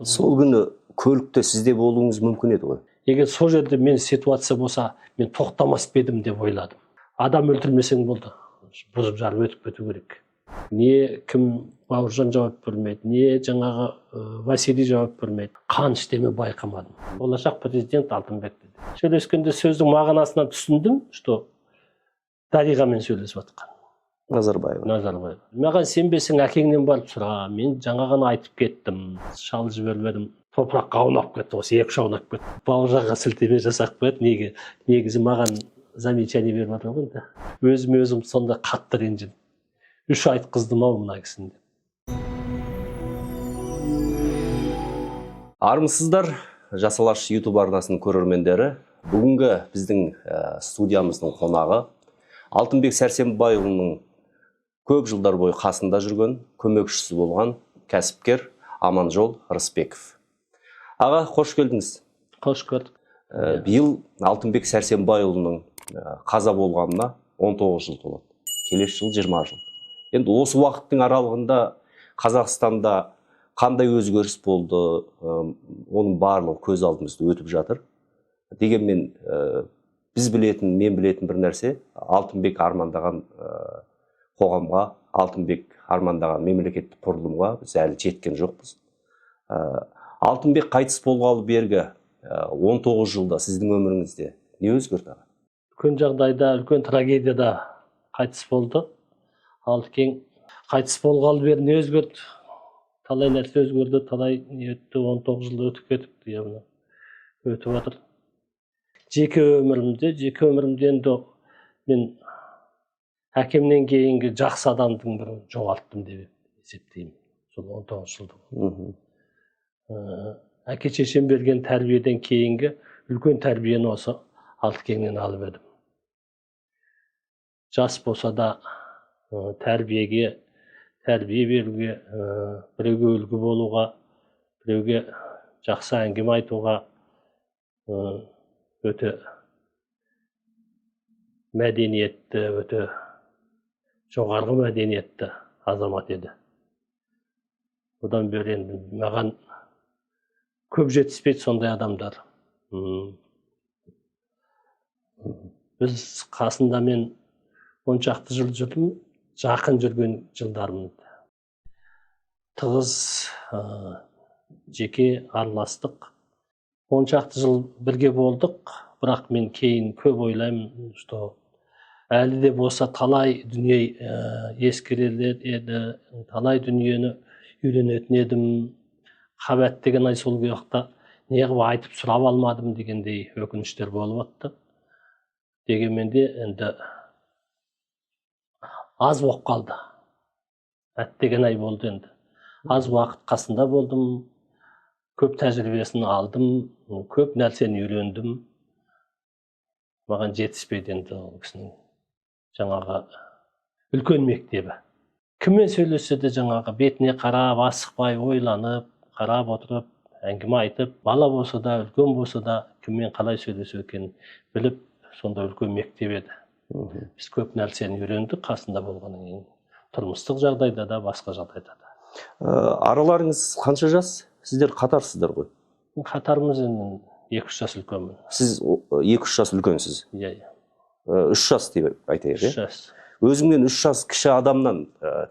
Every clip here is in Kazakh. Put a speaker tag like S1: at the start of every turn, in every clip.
S1: Сол күні көлікте сізде болуыңыз мүмкін еді ғой.
S2: Егер сол жерде мен ситуация болса, мен тоқтамас па едім деп ойладым. Адам өлтірмесең болды, бұзып жарып өтіп кету керек. Не кім, Бауыржан жауап бермейді, не жаңағы Василий жауап бермейді. Қан ештеме байқамадым. Болашақ президент Алтынбек деді. Сөйлескенде сөздің мағынасынан түсіндім, что Дариғамен сөйлесіп жатқан.
S1: Назарбаева.
S2: Назарбаев. Маған сенбесең, әкеңнен барып сұра, мен жаңа ғана айтып кеттім. Шал жіберіп едім, топыраққа аунап кетті, осы екі үш аунап кетті. Бауыржанға сілтеме жасап қояды. Неге негізі маған замечание беріп жатыр ғой енді. Өзіме өзім сонда қатты ренжідім, үш айтқыздым ау мына кісіні деп.
S1: Армысыздар, Жас Алаш YouTube арнасының көрермендері. Бүгінгі біздің студиямыздың қонағы Алтынбек Сәрсенбайұлының көп жылдар бойы қасында жүрген, көмекшісі болған кәсіпкер Аманжол Рысбеков. Аға, қош келдіңіз.
S2: Қош көрдік.
S1: Биыл Алтынбек Сәрсенбайұлының қаза болғанына 19 жыл толады. Келесі жыл 20 жыл. Енді осы уақыттың аралығында Қазақстанда қандай өзгеріс болды, оның барлығы көз алдымызда өтіп жатыр. Дегенмен біз білетін, мен білетін бір нәрсе, Алтынбек армандаған қоғамға, Алтынбек армандаған мемлекеттік құрылымға біз әлі жеткен жоқпыз. Алтынбек қайтыс болғалы бергі 19 жылда сіздің өміріңізде не өзгерді, аға?
S2: Үлкен жағдайда, үлкен трагедияда қайтыс болды Алтыкең. Қайтыс болғалы бері не өзгерді? Талай нәрсе өзгерді, талай не өтті. 19 жыл өтіп кетіпті, иә, мына өтіп жатыр. Жеке өмірімде енді мен әкемнен кейінгі жақсы адамдың бірін жоғалттым деп есептеймін сол 19 жылда. Әке шешем берген тәрбиеден кейінгі үлкен тәрбиені осы Алтыкеңнен алып едім. Жас болса да, тәрбиеге, тәрбие беруге, біреуге үлгі болуға, біреуге жақсы әңгіме айтуға өте мәдениетті, өте жоғарғы мәдениетті азамат еді. Одан бері енді маған көп жетіспейді сондай адамдар. Біз қасында мен 10 шақты жыл жүрдім, жақын жүрген жылдарым, тығыз жеке араластық, 10 шақты жыл бірге болдық. Бірақ мен кейін көп ойлаймын, что әлі де болса талай дүние ескерер еді, талай дүниені үйренетін едім. Қабат деген ай, сол уақытта неғып айтып сұрап алмадым дегендей өкініштер болып жатты. Дегенмен де енді аз болып қалды, әттеген ай болды. Енді аз уақыт қасында болдым, көп тәжірибесін алдым, көп нәрсені үйрендім. Маған жетіспейді енді ол кісінің жаңағы үлкен мектебі. Кіммен сөйлессе де, жаңағы бетіне қарап, асықпай, ойланып қарап отырып әңгіме айтып, бала болса да, үлкен болса да, кіммен қалай сөйлесу екенін біліп, сондай үлкен мектеп еді. Біз көп нәрсені үйрендік қасында болғаннан кейін, тұрмыстық жағдайда да, басқа жағдайда да.
S1: Араларыңыз қанша жас? Сіздер қатарсыздар ғой.
S2: Қатарымыз енді, 2-3 жас үлкенмін.
S1: Сіз 2-3 жас үлкенсіз.
S2: Иә.
S1: 3 жас деп айтайық.
S2: Үш
S1: Иә.
S2: жас.
S1: Өзіңнен 3 жас кіші адамнан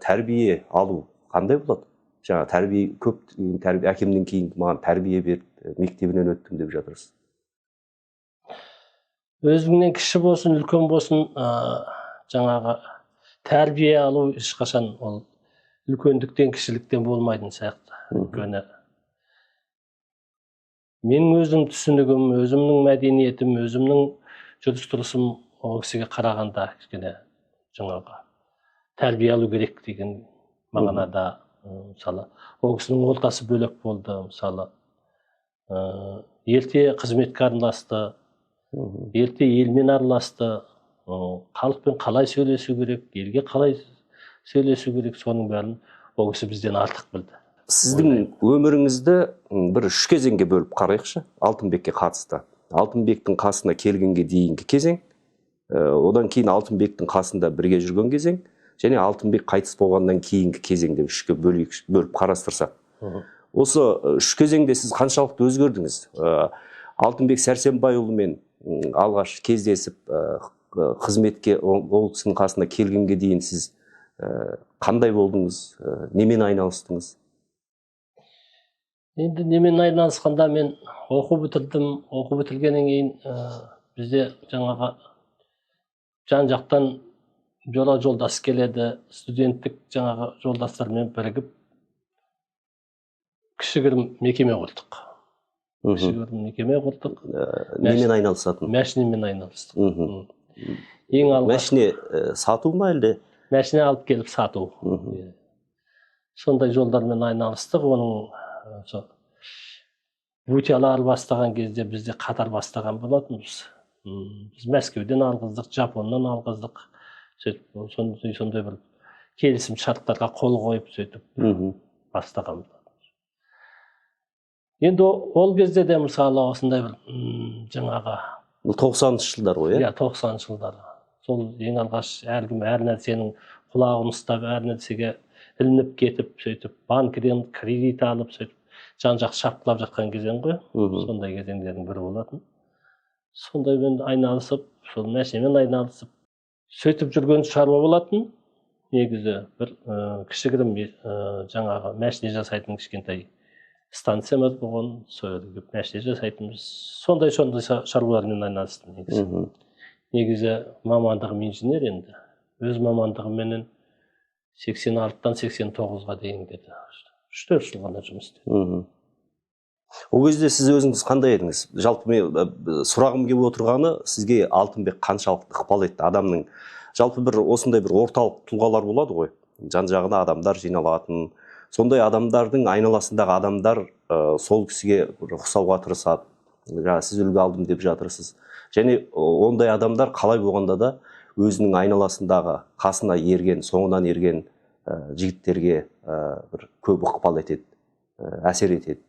S1: тәрбие алу қандай болады? Жаңа тәрбие, көп тәрбие, әкемнен кейін маған тәрбие берді, мектебінен өттім деп жатырсыз.
S2: Өзіңнен кіші болсын, үлкен болсын, жаңағы тәрбие алу ешқашан ол үлкендіктен, кішіліктен болмайтын сияқты. Өйткені менің өзім түсінігім, өзімнің мәдениетім, өзімнің жүріс тұрысым ол кісіге қарағанда кішкене жаңағы тәрбие алу керек деген мағынада. Мысалы, ол кісінің ортасы бөлек болды. Мысалы, ерте қызметке араласты, ерте елмен араласты, халықпен қалай сөйлесу керек, елге қалай сөйлесу керек, соның бәрін ол кісі бізден артық білді.
S1: Сіздің өміріңізді бір үш кезеңге бөліп қарайықшы Алтынбекке қатысты. Алтынбектің қасына келгенге дейінгі кезең, одан кейін Алтынбектің қасында бірге жүрген кезең және Алтынбек қайтыс болғаннан кейінгі кезең деп үшке бөлейік, бөліп қарастырсақ. Осы үш кезеңде сіз қаншалықты өзгердіңіз? Алтынбек Сәрсенбайұлымен алғаш кездесіп, қызметке ол кісінің қасына келгенге дейін сіз қандай болдыңыз, немен айналыстыңыз?
S2: Енді немен айналысқанда, мен оқу бітірдім. Оқу бітіргеннен кейін бізде жаңағы жан жақтан жора жолдас келеді. Студенттік жаңағы жолдастармен бірігіп кішігірім мекеме құрдық. Кішігірім мекеме құрдық.
S1: Немен айналысатын?
S2: Мәшинемен айналыстық. Ең алғаш
S1: Мәшине сату ма әлде?
S2: Мәшине алып келіп сату. Иә. Сондай жолдармен айналыстық. Оның сол бутялар бастаған кезде бізде қатар бастаған болатынбыз. Біз Мәскеуден алғыздық, Жапоннан алғыздық. Сөйтіп сондай бір келісім шарттарға қол қойып, сөйтіп бастаған. Енді ол кезде де, мысалы, осындай бір жаңағы
S1: Бұл 90-шы жылдар ғой, иә?
S2: Иә, 90-жылдары. Сол ең алғаш әркім әр нәрсенің құлағын ұстап, әр нәрсеге ілініп кетіп, сөйтіп банкіден кредит алып, сөйтіп жан жақ шапқылап жатқан кезең ғой. Сондай кезеңдердің бірі болатын. Сондаймен айналысып, сол мәшинемен айналысып, сөйтіп жүрген шаруа болатын. Негізі бір кішігірім жаңағы мәшине жасайтын кішкентай станциямыз болған. Сол жерде келіп мәшине жасайтынбыз. Сондай шаруалармен айналыстым негізі. Негізі мамандығым инженер енді. Өз мамандығыменен 86-тан 89-ға дейін где-то 3-4 жыл ғана жұмыс істедім.
S1: Ол кезде сіз өзіңіз қандай едіңіз? Жалпы мен сұрағым келіп отырғаны, сізге Алтынбек қаншалықты ықпал етті? Адамның жалпы бір осындай бір орталық тұлғалар болады ғой, жан жағына адамдар жиналатын. Сондай адамдардың айналасындағы адамдар сол кісіге бір ұқсауға тырысады. Жаңа сіз үлгі алдым деп жатырсыз. Және ондай адамдар қалай болғанда да өзінің айналасындағы қасына ерген, соңынан ерген жігіттерге бір көп ықпал етеді, әсер етеді.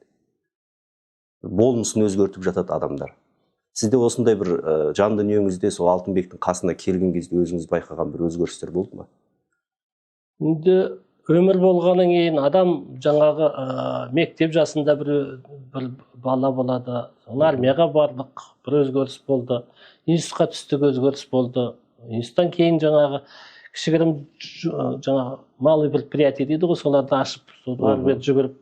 S1: Болмысын өзгертіп жатады адамдар. Сізде осындай бір жан дүниеңізде сол Алтынбектің қасына келген кезде өзіңіз байқаған бір өзгерістер болды ма?
S2: Енді өмір болғаннан кейін адам жаңағы мектеп жасында бір бала болады. Соны армияға бардық, бір өзгеріс болды. Институтқа түстік, өзгеріс болды. Институттан кейін жаңағы кішігірім жаңағы малый предприятие дейді ғой, соларды ашып, сол ары бері жүгіріп,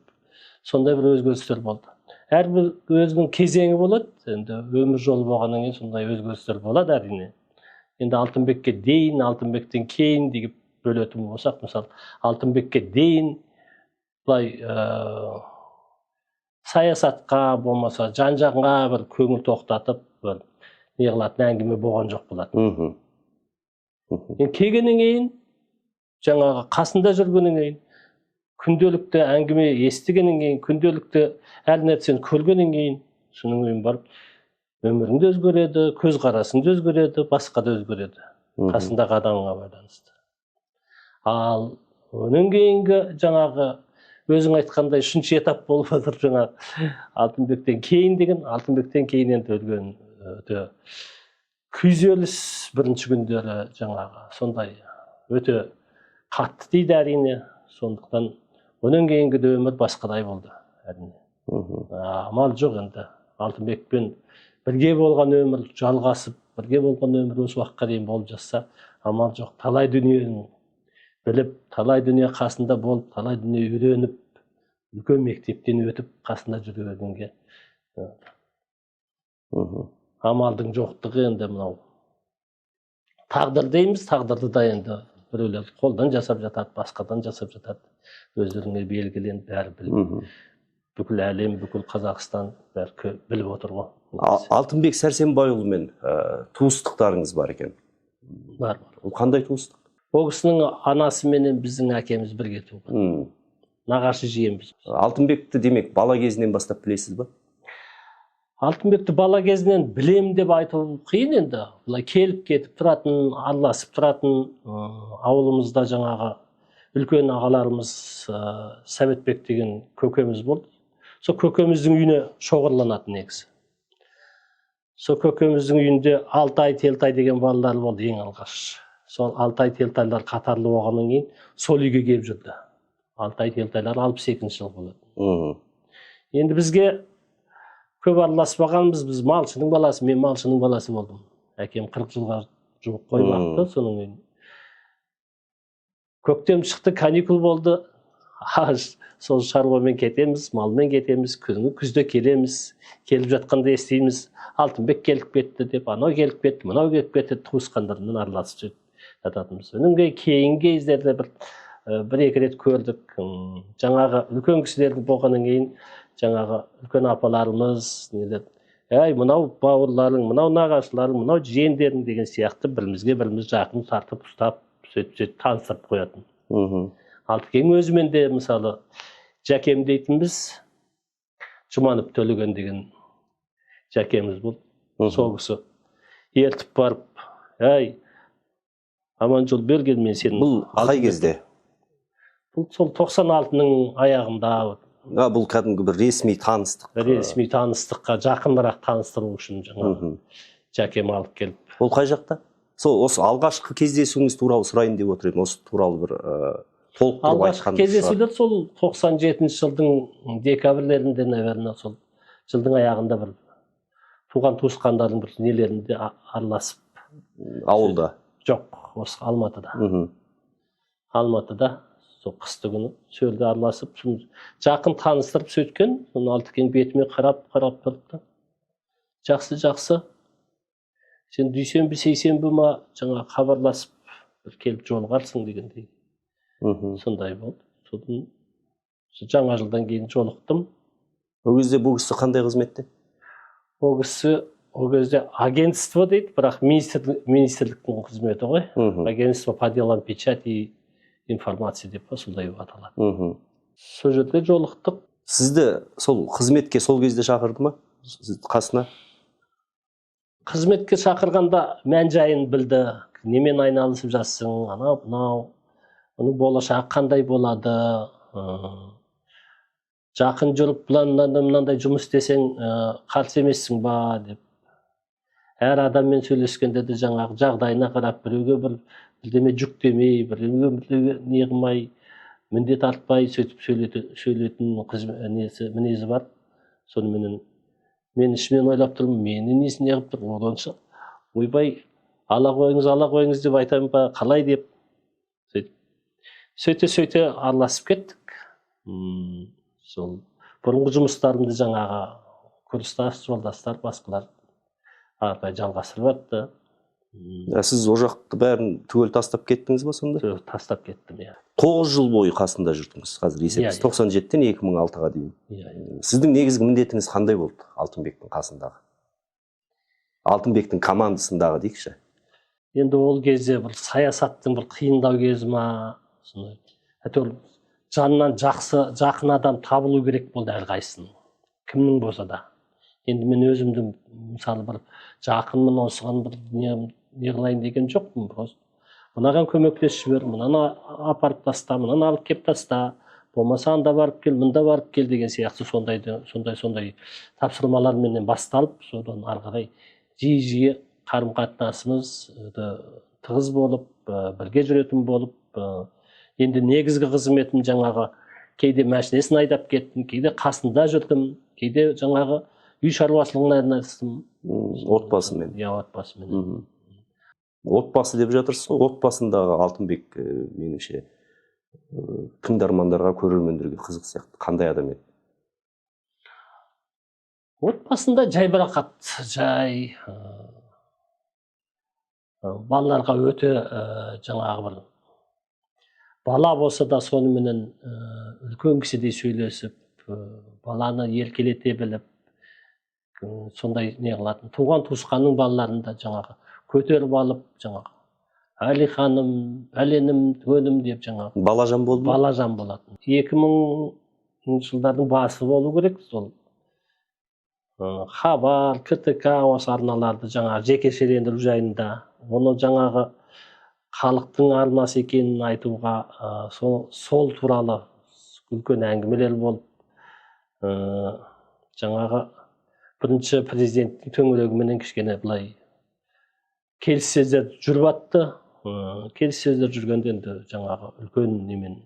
S2: сондай бір өзгерістер болды. Әрбір өзінің кезеңі болады. Енді өмір жолы болғаннан кейін сондай өзгерістер болады, әрине. Енді Алтынбекке дейін, Алтынбектен кейін деп бөлетін болсақ, мысалы, Алтынбекке дейін былай саясатқа болмаса жан жағыңа бір көңіл тоқтатып, бір не қылатын әңгіме болған жоқ болатын.
S1: мхм мхм.
S2: Енді келгеннен кейін, жаңағы қасында жүргеннен кейін, күнделікті әңгіме естігеннен кейін, күнделікті әр нәрсені көргеннен кейін, содан кейін барып өмірің де өзгереді, көзқарасың да өзгереді, басқа да өзгереді қасындағы адамға байланысты. Ал одан кейінгі жаңағы өзің айтқандай үшінші этап болып жатыр, жаңағы Алтынбектен кейін деген. Алтынбектен кейін енді үлкен өте күйзеліс, бірінші күндері жаңағы сондай өте қатты дейді, әрине. Сондықтан одан кейінгі де өмір басқадай болды, әрине. Амал жоқ енді, Алтынбекпен бірге болған өмір жалғасып, бірге болған өмір осы уақытқа дейін болып жатса, амал жоқ, талай дүниені біліп, талай дүние қасында болып, талай дүние үйреніп, үлкен мектептен өтіп, қасында жүре бергенге амалдың жоқтығы. Енді мынау тағдыр дейміз, тағдырды да енді біреулер қолдан жасап жатады, басқадан жасап жатады, өздеріңе белгілі енді, бәрі біліп, бүкіл әлем, бүкіл Қазақстан бәрі біліп отыр ғой.
S1: Алтынбек Сәрсенбайұлымен туыстықтарыңыз бар екен.
S2: Бар.
S1: Ол қандай туыстық?
S2: Ол кісінің анасы менен біздің әкеміз бірге туған. Нағашы жиенбіз.
S1: Алтынбекті, демек, бала кезінен бастап білесіз ба?
S2: Алтынбекті бала кезінен білем деп айту қиын енді. Былай келіп кетіп тұратын, араласып тұратын, ауылымызда жаңағы үлкен ағаларымыз, Сәбетбек деген көкеміз болды. Сол көкеміздің үйіне шоғырланатын негізі. Сол көкеміздің үйінде Алтай, Телтай деген балалар болды ең алғаш. Сол Алтай, Телтайлар қатарлы болғаннан кейін сол үйге келіп жүрді. Алтай, Телтайлар 62-жыл болады. Енді бізге көп араласпағанбыз, біз малшының баласы, мен малшының баласы болдым. Әкем 40 жылға жуық қой бақты, содан кейін көктем шықты, каникул болды. Сол шаруамен кетеміз, малмен кетеміз, күні күзде келеміз. Келіп жатқанда естиміз, Алтынбек келіп кетті деп, анау келіп кетті, мынау келіп кетті, туысқандармен араласып сөйтіп жататынбыз. Содан кейін кейінгі кездерде бір екі рет көрдік. Жаңағы үлкен кісілердің болғаннан кейін жаңағы үлкен апаларымыз нелер, әй, мынау бауырларың, мынау нағашыларың, мынау жиендерің деген сияқты бірімізге біріміз жақын тартып ұстап, сөйтіп сөйтіп таныстырып қоятын. Алтыкең өзімен де, мысалы, жәкем дейтінбіз, Жұманов Төлеген деген жәкеміз болды. Сол кісі ертіп барып, әй, Аманжол, берген мен сені.
S1: Бұл қай кезде?
S2: Бұл сол 96-ның аяғында.
S1: А, бұл кәдімгі бір ресми таныстық.
S2: Ресми таныстыққа жақынырақ таныстыру үшін жаңағы жәкем алып келіп.
S1: Ол қай жақта? Сол осы алғашқы кездесуіңіз туралы сұрайын деп отыр едім. Осы туралы бір толықтырып
S2: Алғашқы
S1: айтқан.
S2: кездесулер сол 97-ші жылдың декабрьлерінде, наверное, сол жылдың аяғында бір туған туысқандардың бір нелерінде араласып.
S1: Ауылда?
S2: Жоқ, осы Алматыда. Алматыда сол қысты күні сол жерде араласып, соны жақын таныстырып сөйткен. Соны Алтыкең бетіме қарап қарап тұрды да, жақсы, жақсы, сен дүйсенбі, сейсенбі ма, жаңа хабарласып бір келіп жолығарсың дегендей. Сондай болды. Содан сол жаңа жылдан кейін жолықтым.
S1: Ол кезде бұл кісі қандай қызметте?
S2: Ол кісі ол кезде агентство дейді, бірақ министрліктің қызметі ғой. Агентство по делам печати и информации деп па, сондай аталады. Сол жерде жолықтық.
S1: Сізді сол қызметке сол кезде шақырды ма? Сізді қасына?
S2: Қызметке шақырғанда мән жайын білді, немен айналысып жатсың, анау мынау, оның болашағы қандай болады, жақын жүріп мынандай мынандай жұмыс істесең, қарсы емессің ба деп. Әр адаммен сөйлескенде де жаңағы жағдайына қарап, біреуге бір бірдеме жүктемей, біреуге бірдеме не қылмай, міндет артпай, сөйтіп сөйлейтін несі, мінезі бар. Соныменен мен ішімнен ойлап тұрмын, мені несіне неғып тұр оданша, ойбай, ала қойыңыз, ала қойыңыз деп айтамын ба, қалай деп. Сөйтіп сөйте сөйте араласып кеттік. Сол бұрынғы жұмыстарымды жаңағы курстас жолдастар, басқалар ары қарай жалғастырып жатты.
S1: Ә, сіз ол жақты бәрін түгел тастап кеттіңіз ба сонда?
S2: Тастап кеттім, иә.
S1: 9 жыл бойы қасында жүрдіңіз, қазір есепсіз.
S2: Иә, иә.
S1: 97-тен 2006-ға дейін.
S2: Иә.
S1: Сіздің негізгі міндетіңіз қандай болды Алтынбектің қасындағы, Алтынбектің командасындағы дейікші?
S2: Енді ол кезде бір саясаттың бір қиындау кезі ма, сондай, әйтеуір жанынан жақсы, жақын адам табылу керек болды әрқайсысының, кімнің болса да. Енді мен өзімді, мысалы, бір жақынмын, осыған бір не қылайын деген жоқпын. Просто мынаған көмектесіп жібер, мынаны апарып таста, мынаны алып келіп таста, болмаса анда барып кел, мында барып кел деген сияқты сондай тапсырмаларменен басталып, содан ары қарай жиі жиі қарым қатынасымыз өте тығыз болып, бірге жүретін болып, енді негізгі қызметім жаңағы кейде машинесін айдап кеттім, кейде қасында жүрдім, кейде жаңағы үй шаруашылығына айналыстым.
S1: Отбасымен.
S2: Иә, отбасымен.
S1: Отбасы деп жатырсыз ғой, отбасындағы Алтынбек, меніңше, тыңдармандарға, көрермендерге қызық сияқты, қандай адам еді?
S2: Отбасында жайбарақат, жай, балаларға өте, жаңағы бір бала болса да, соныменен үлкен кісідей сөйлесіп, баланы еркелете біліп, сондай не қылатын. Туған туысқанның балаларын да жаңағы көтеріп алып, жаңағы Әлиханым, пәленім, түгенім деп жаңағы.
S1: Балажан болды ма?
S2: Балажан болатын. 2000-жылдардың басы болу керек, сол Хабар, КТК, осы арналарды жаңағы жекешелендіру жайында, оны жаңағы халықтың арнасы екенін айтуға, сол туралы үлкен әңгімелер болып, жаңағы бірінші президенттің төңірегіменен кішкене былай келіссөздер жүріп жатты. Келіссөздер жүргенде енді жаңағы үлкен немен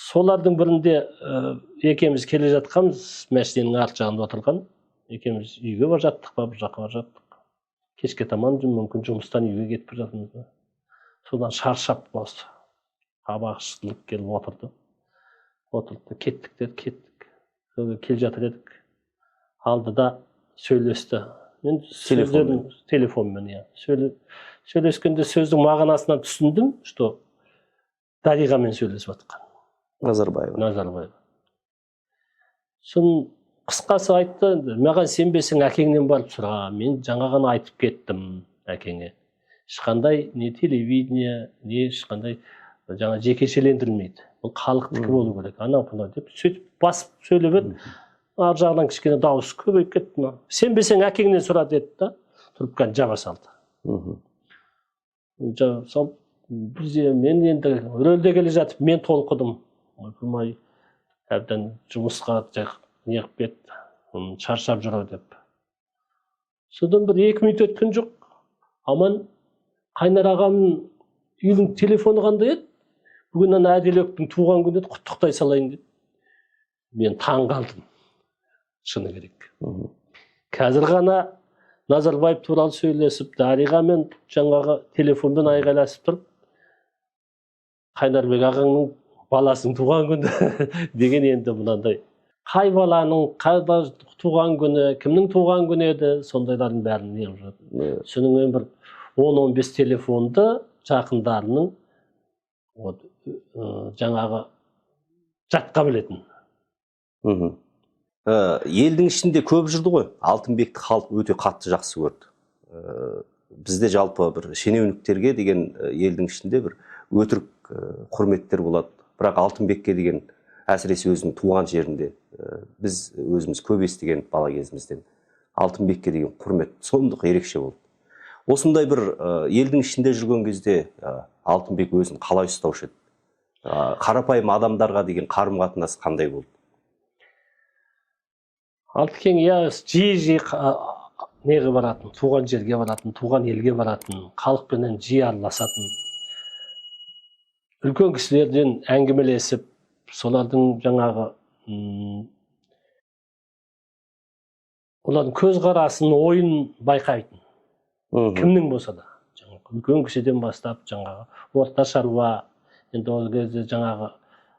S2: Солардың бірінде екеуміз келе жатқанбыз, машинаның арт жағында отырған. Екеуміз үйге бара жаттық па, бір жаққа бара жаттық. Кешке таман, мүмкін, жұмыстан үйге кетіп бара жатырмыз ба. Содан шаршап, осы қабағы шытылып келіп отырды. Отырды, кеттік деді, кеттік. Содан келе жатыр едік. Алдыда сөйлесті. Мен
S1: Телефонмен?
S2: Телефонмен, иә. Сөйлескенде сөздің мағынасынан түсіндім, что Дариғамен сөйлесіп жатқан.
S1: Назарбаева.
S2: Назарбаева. Соның қысқасы айтты енді: «Маған сенбесең, әкеңнен барып сұра. Мен жаңа ғана айтып кеттім әкеңе, ешқандай не телевидение, не ешқандай жаңа жекешелендірілмейді, бұл халықтікі болу керек», анау мынау деп, сөйтіп басып сөйлеп еді. Ар жағынан кішкене дауысы көбейіп кетті ма, «Сенбесең, әкеңнен сұра» деді да, трубканы жаба салды. Жаба салып, бізде мен енді рөлде келе жатып, мен толқыдым: ойпырмай, әбден жұмысқа неғып кетті, шаршап жүр ау деп. Содан бір 2 минут өткен жоқ, «Аман, Қайнар ағамның үйінің телефоны қандай еді? Бүгін ана Әділбектің туған күні еді, құттықтай салайын», — деді. Мен таң қалдым, шыны керек. Қазір ғана Назарбаев туралы сөйлесіп, Дариғамен жаңағы телефонмен айғайласып тұрып, Қайнарбек ағаңның баласының туған күні деген, енді мынандай қай баланың қайда туған күні, кімнің туған күні еді, сондайлардың бәрін не қылып жатыр. Содан кейін бір 10-15 телефонды жақындарының, вот, жаңағы жатқа білетін.
S1: Елдің ішінде көп жүрді ғой. Алтынбекті халық өте қатты жақсы көрді. Бізде жалпы бір шенеуніктерге деген елдің ішінде бір өтірік құрметтер болады, бірақ Алтынбекке деген, әсіресе өзінің туған жерінде, біз өзіміз көп естіген бала кезімізден, Алтынбекке деген құрмет сұмдық ерекше болды. Осындай бір елдің ішінде жүрген кезде Алтынбек өзін қалай ұстаушы еді? Қарапайым адамдарға деген қарым қатынасы қандай болды?
S2: Алтыкең, иә, жиі жиі неге баратын, туған жерге баратын, туған елге баратын, халықпенен жиі араласатын, үлкен кісілерден әңгімелесіп, солардың жаңағы олардың көзқарасын, ойын байқайтын. Кімнің болса да, жаңағы үлкен кісіден бастап жаңағы орта шаруа. Енді ол кезде жаңағы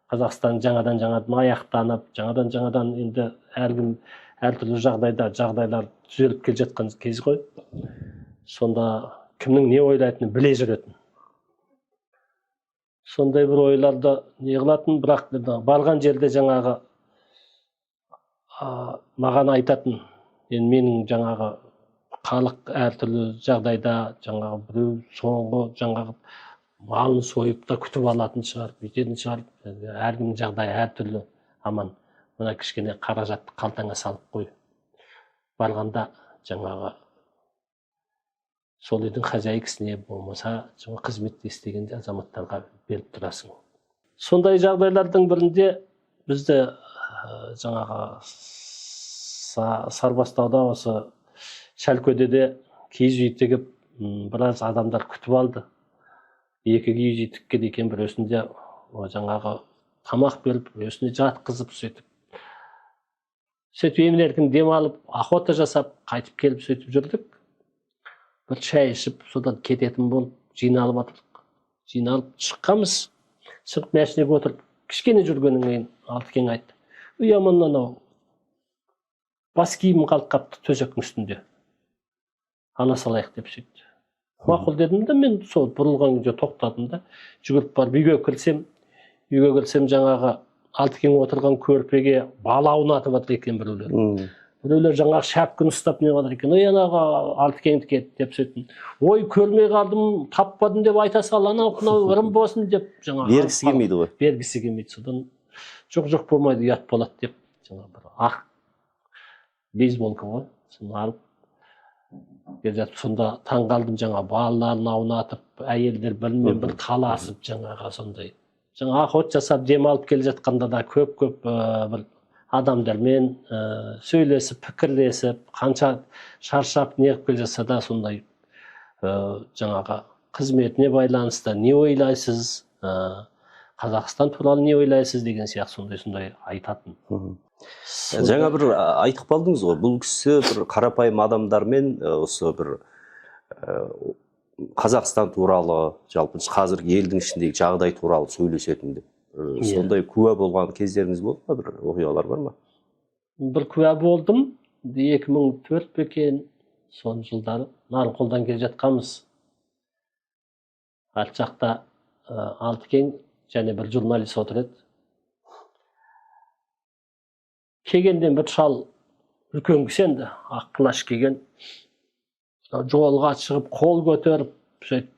S2: Қазақстан жаңадан жаңадан аяқтанып, жаңадан жаңадан енді әркім әртүрлі жағдайда, жағдайлар түзеліп келе жатқан кез ғой. Сонда кімнің не ойлайтынын біле жүретін, сондай бір ойларды не қылатын. Бірақ енді барған жерде жаңағы маған айтатын: енді менің жаңағы халық әртүрлі жағдайда, жаңағы біреу соңғы жаңағы малын сойып та күтіп алатын шығар, бүйтетін шығар, әркімнің жағдайы әртүрлі. Аман, мына кішкене қаражатты қалтаңа салып қой, барғанда жаңағы сол үйдің хозяйкасіне, болмаса жаңа қызметте істеген азаматтарға беріп тұрасың. Сондай жағдайлардың бірінде бізді жаңағы Сарбастауда, осы Шәлкөде де киіз үй тігіп, біраз адамдар күтіп алды. Екі киіз үй тіккен екен, біреусінде жаңағы тамақ беріп, біреусіне жатқызып, сөйтіп емін еркін демалып, охота жасап, қайтып келіп, сөйтіп жүрдік. Бір шай ішіп, содан кететін болып жиналып жатырдық. Жиналып шыққанбыз, шығып, машинаға отырып кішкене жүргеннен кейін Алтыкең айтты: «Үй, Аман, анау бас киімім қалып қалыпты төсектің үстінде, ала салайық», — деп сөйтті. «Мақұл», — дедім де, мен сол бұрылған кезде тоқтадым да, жүгіріп барып үйге кірсем, жаңағы Алтыкең отырған көрпеге бала аунатып жатыр екен біреулер. Біреулер жаңағы шапканы ұстап не қылып екен. «Ой, анағы Алтыкеңдікі еді», — деп сөйттім. «Ой, көрмей қалдым, таппадым деп айта сал, анау мынау ырым болсын», — деп жаңағы.
S1: Бергісі келмейді ғой.
S2: Бергісі келмейді. Содан «Жоқ, жоқ, болмайды, ұят болады», — деп, жаңағы бір ақ бейсболка ғой, соны алып келе жатып, сонда таң қалдым: жаңа балаларын аунатып, әйелдер бірімен бірі таласып, жаңағы сондай жаңа охот жасап, демалып келе жатқанда да көп көп бір адамдармен сөйлесіп, пікірлесіп, қанша шаршап неғып келе жатса да, сондай жаңағы қызметіне байланысты не ойлайсыз, Қазақстан туралы не ойлайсыз деген сияқты сондай айтатын.
S1: Жаңа бір айтып қалдыңыз ғой, бұл кісі бір қарапайым адамдармен осы бір Қазақстан туралы, жалпы қазіргі елдің ішіндегі жағдай туралы сөйлесетін деп. Сондай куә болған кездеріңіз болды ма, бір оқиғалар бар ма?
S2: Бір куә болдым. 2004 пе екен, сон жылдары Нарынқолдан келе жатқанбыз. Арт жақта Алтыкең және бір журналист отыр еді. Келгенден бір шал үлкен кісі енді, ақ плащ киген, жолға шығып қол көтеріп сөйтіп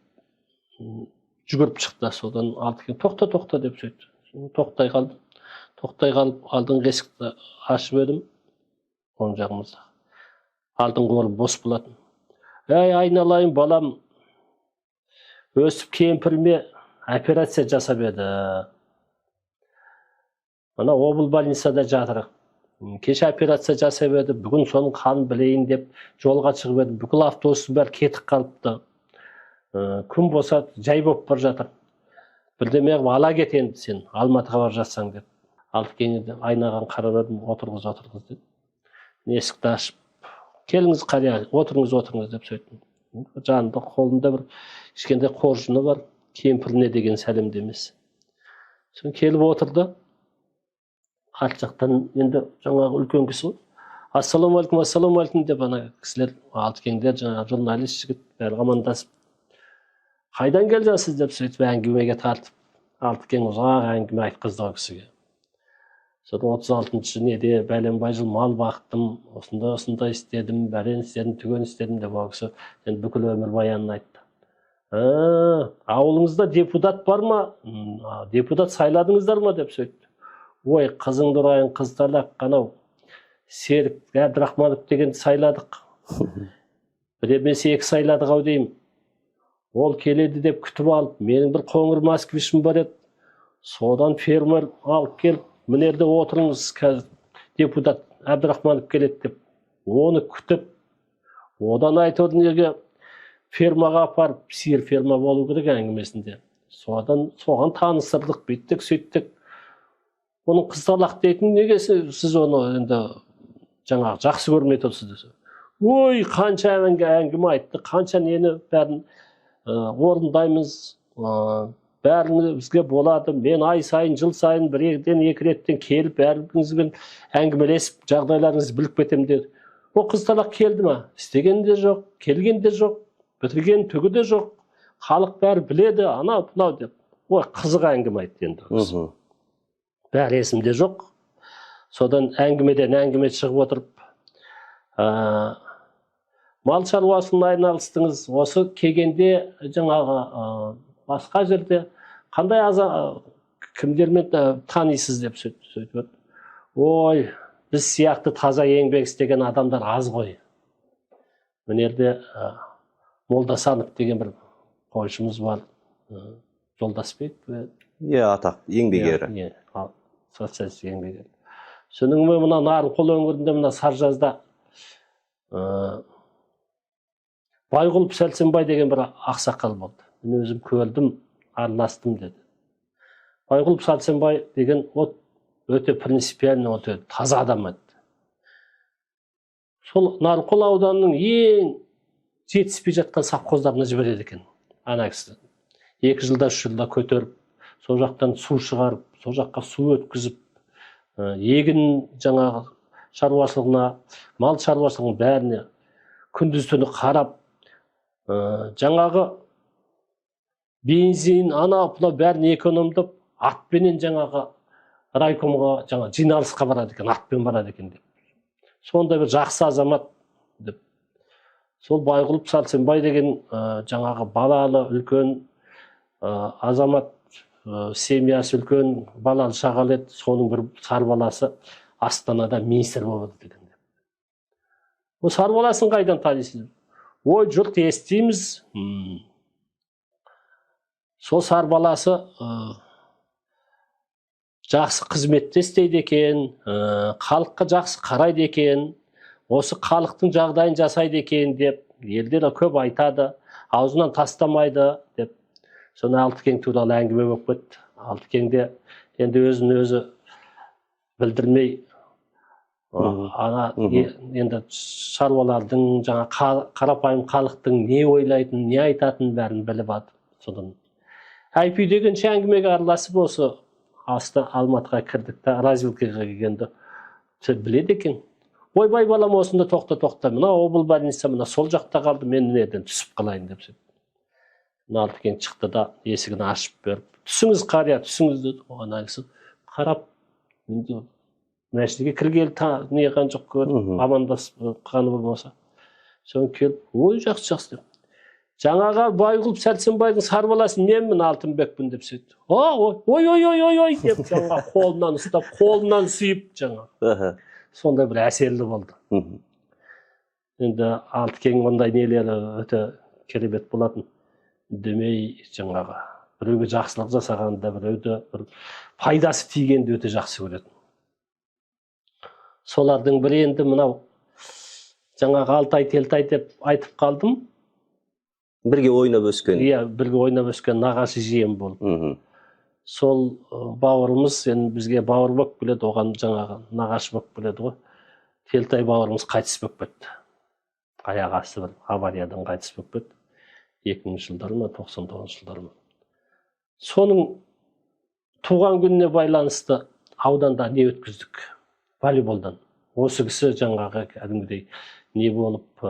S2: жүгіріп шықты. Содан Алтыкең тоқта тоқта деп сөйтті. Тоқтай қалдым. Тоқтай қалып алдыңғы есікті ашып едім, оң жағымызда алдыңғы орын бос болатын. Әй, айналайын балам, өсіп кемпіріме операция жасап еді, мына обл больницада жатыр, кеше операция жасап еді, бүгін соның қанын білейін деп жолға шығып едім, бүкіл автобустың бәрі кетіп қалыпты, күн болса жай болып бара жатыр, бірдеме қылып ала кет енді сен Алматыға бара жатсаң деп. Алтыкеңді айнаған қарап едім, отырғыз отырғыз деп. Есікті ашып, келіңіз қария, отырыңыз отырыңыз деп сөйттім. Жанында қолында бір кішкентай қоржыны бар, кемпіріне деген сәлемдемесі. Сосын келіп отырды. Арт жақтан енді жаңағы үлкен кісі ғой, ассалаумағалейкум, ассалаумағалейкум деп ана кісілер, Алтыкеңдер, жаңағы журналист жігіт бәрі амандасып, қайдан келе жатсыз деп сөйтіп әңгімеге тартып, Алтыкең ұзақ әңгіме айтқызды ол кісіге. Содан 36-шы неде бәленбай жыл мал бақтым, осындай осындай істедім, бәлен істедім, түген істедім деп ол кісі енді бүкіл өмірбаянын айтты. Ауылыңызда депутат бар ма? Депутат сайладыңыздар ма деп сөйтті. Ой, қызыңды ұрайын, қыз талақ, анау Серік Әбдірахманов дегенді сайладық. Бір емес екі сайладық ау деймін. Ол келеді деп күтіп алып, менің бір қоңыр москвичім бар еді. Содан фермер алып келіп, мына жерде отырыңыз, қазір депутат Әбдірахманов келеді деп. Оны күтіп, одан әйтеуір неге фермаға апарып, сиыр ферма болу керек әңгімесінде. Содан соған таныстырдық, бүйттік, сөйттік. Оның қызталақ дейтін неге сіз оны енді жаңағы жақсы көрмей тұрсыз десе. Ой, қанша әңгіме айтты, қанша нені бәрін орындаймыз, бәрін бізге болады. Мен ай сайын, жыл сайын бір екіден екі реттен келіп бәріңізбен әңгімелесіп жағдайларыңызды біліп кетемін деді. Ол қызталақ келді ма? Істеген де жоқ, келген де жоқ, бітірген түгі де жоқ. Халық бәрі біледі, анау мынау деп. Ой, қызық әңгіме айтты енді. Бәрі есімде жоқ. Содан әңгімеден әңгіме шығып отырып, мал шаруасымен айналыстыңыз, осы келгенде жаңағы басқа жерде қандай кімдермен танисыз деп сөйтіп. Ой, біз сияқты таза еңбек істеген адамдар аз ғой. Мына жерде Молдасанов деген бір қойшымыз бар, Жолдасбек.
S1: Иә, атақ еңбек ері.
S2: Иә, социалистік еңбек ері. Соның мына Нарынқол өңірінде, мына Саржазда Байғұлов Сәрсенбай деген бір ақсақал болды. Мен өзім көрдім, араластым деді. Байғұлов Сәрсенбай деген от өте принципиально, өте таза адам еді. Сол Нарынқол ауданының ең жетіспей жатқан совхоздарына жібереді екен ана кісі. 2 жылда, 3 жылда көтеріп, сол жақтан су шығарып, сол жаққа су өткізіп, егін жаңағы шаруашылығына, мал шаруашылығының бәріне күндіз түні қарап, жаңағы бензин, анау мынау бәрін экономдап, атпенен жаңағы райкомға, жаңа жиналысқа барады екен, атпен барады екен деп. Сондай бір жақсы азамат деп. Сол Байғұлов Сәрсенбай деген жаңағы балалы үлкен азамат, семьясы үлкен, балалы шағалы еді. Соның бір сар баласы Астанада министр болып отыр екен деп. Ол сар баласын қайдан танисыз? Ой, жұрт естиміз. Сол сар баласы жақсы қызметте істейді екен, халыққа жақсы қарайды екен, осы халықтың жағдайын жасайды екен деп елдер көп айтады, аузынан тастамайды деп. Соны Алтыкең туралы әңгіме болып кетті. Алтыкең де енді өзін өзі білдірмей, ана енді шаруалардың, жаңа қарапайым халықтың не ойлайтынын, не айтатынын бәрін біліп алды. Содан әй-пүй дегенше әңгімеге араласып, осы Алматыға кірдік та, развилкаға келгенде сен біледі екен: «Ойбай, балам, осында тоқта, тоқта, мына обл больница мына сол жақта қалды, мен мына жерден түсіп қалайын», — деп. Сөйтіп мына Алтыкең шықты да, есігін ашып беріп: «Түсіңіз, қария, түсіңіз», — деді. Оған кісі қарап, енді машинаға кіргелі не қылған жоқ, көріп, амандасқаны болмаса. Соны келіп: «Ой, жақсы, жақсы», — деп. «Жаңағы Байғұл Сәрсенбайдың сарбаласы менмін, Алтынбекпін», — деп сөйтті. «Ой, ой, ой, ой, ой, ой», — деп, жаңағы қолынан ұстап, қолынан сүйіп, жаңағы сондай бір әсерлі болды. Енді Алтыкең ондай нелері өте керемет болатын. Үндемей, жаңағы біреуге жақсылық жасағанда, біреуді бір пайдасы тигенді өте жақсы көретін. Солардың бірі енді мынау жаңағы Алтай Телтай деп айтып қалдым.
S1: Бірге ойнап өскен.
S2: Иә, бірге ойнап өскен нағашы жиен болып. Сол бауырымыз енді бізге бауыр болып келеді, оған жаңағы нағашы болып келеді ғой. Телтай бауырымыз қайтыс болып кетті, аяқ асты бір авариядан қайтыс болып кетті, 2000-жылдары ма, 99-жылдары ма. Соның туған күніне байланысты ауданда не өткіздік, волейболдан. Осы кісі жаңағы кәдімгідей не болып,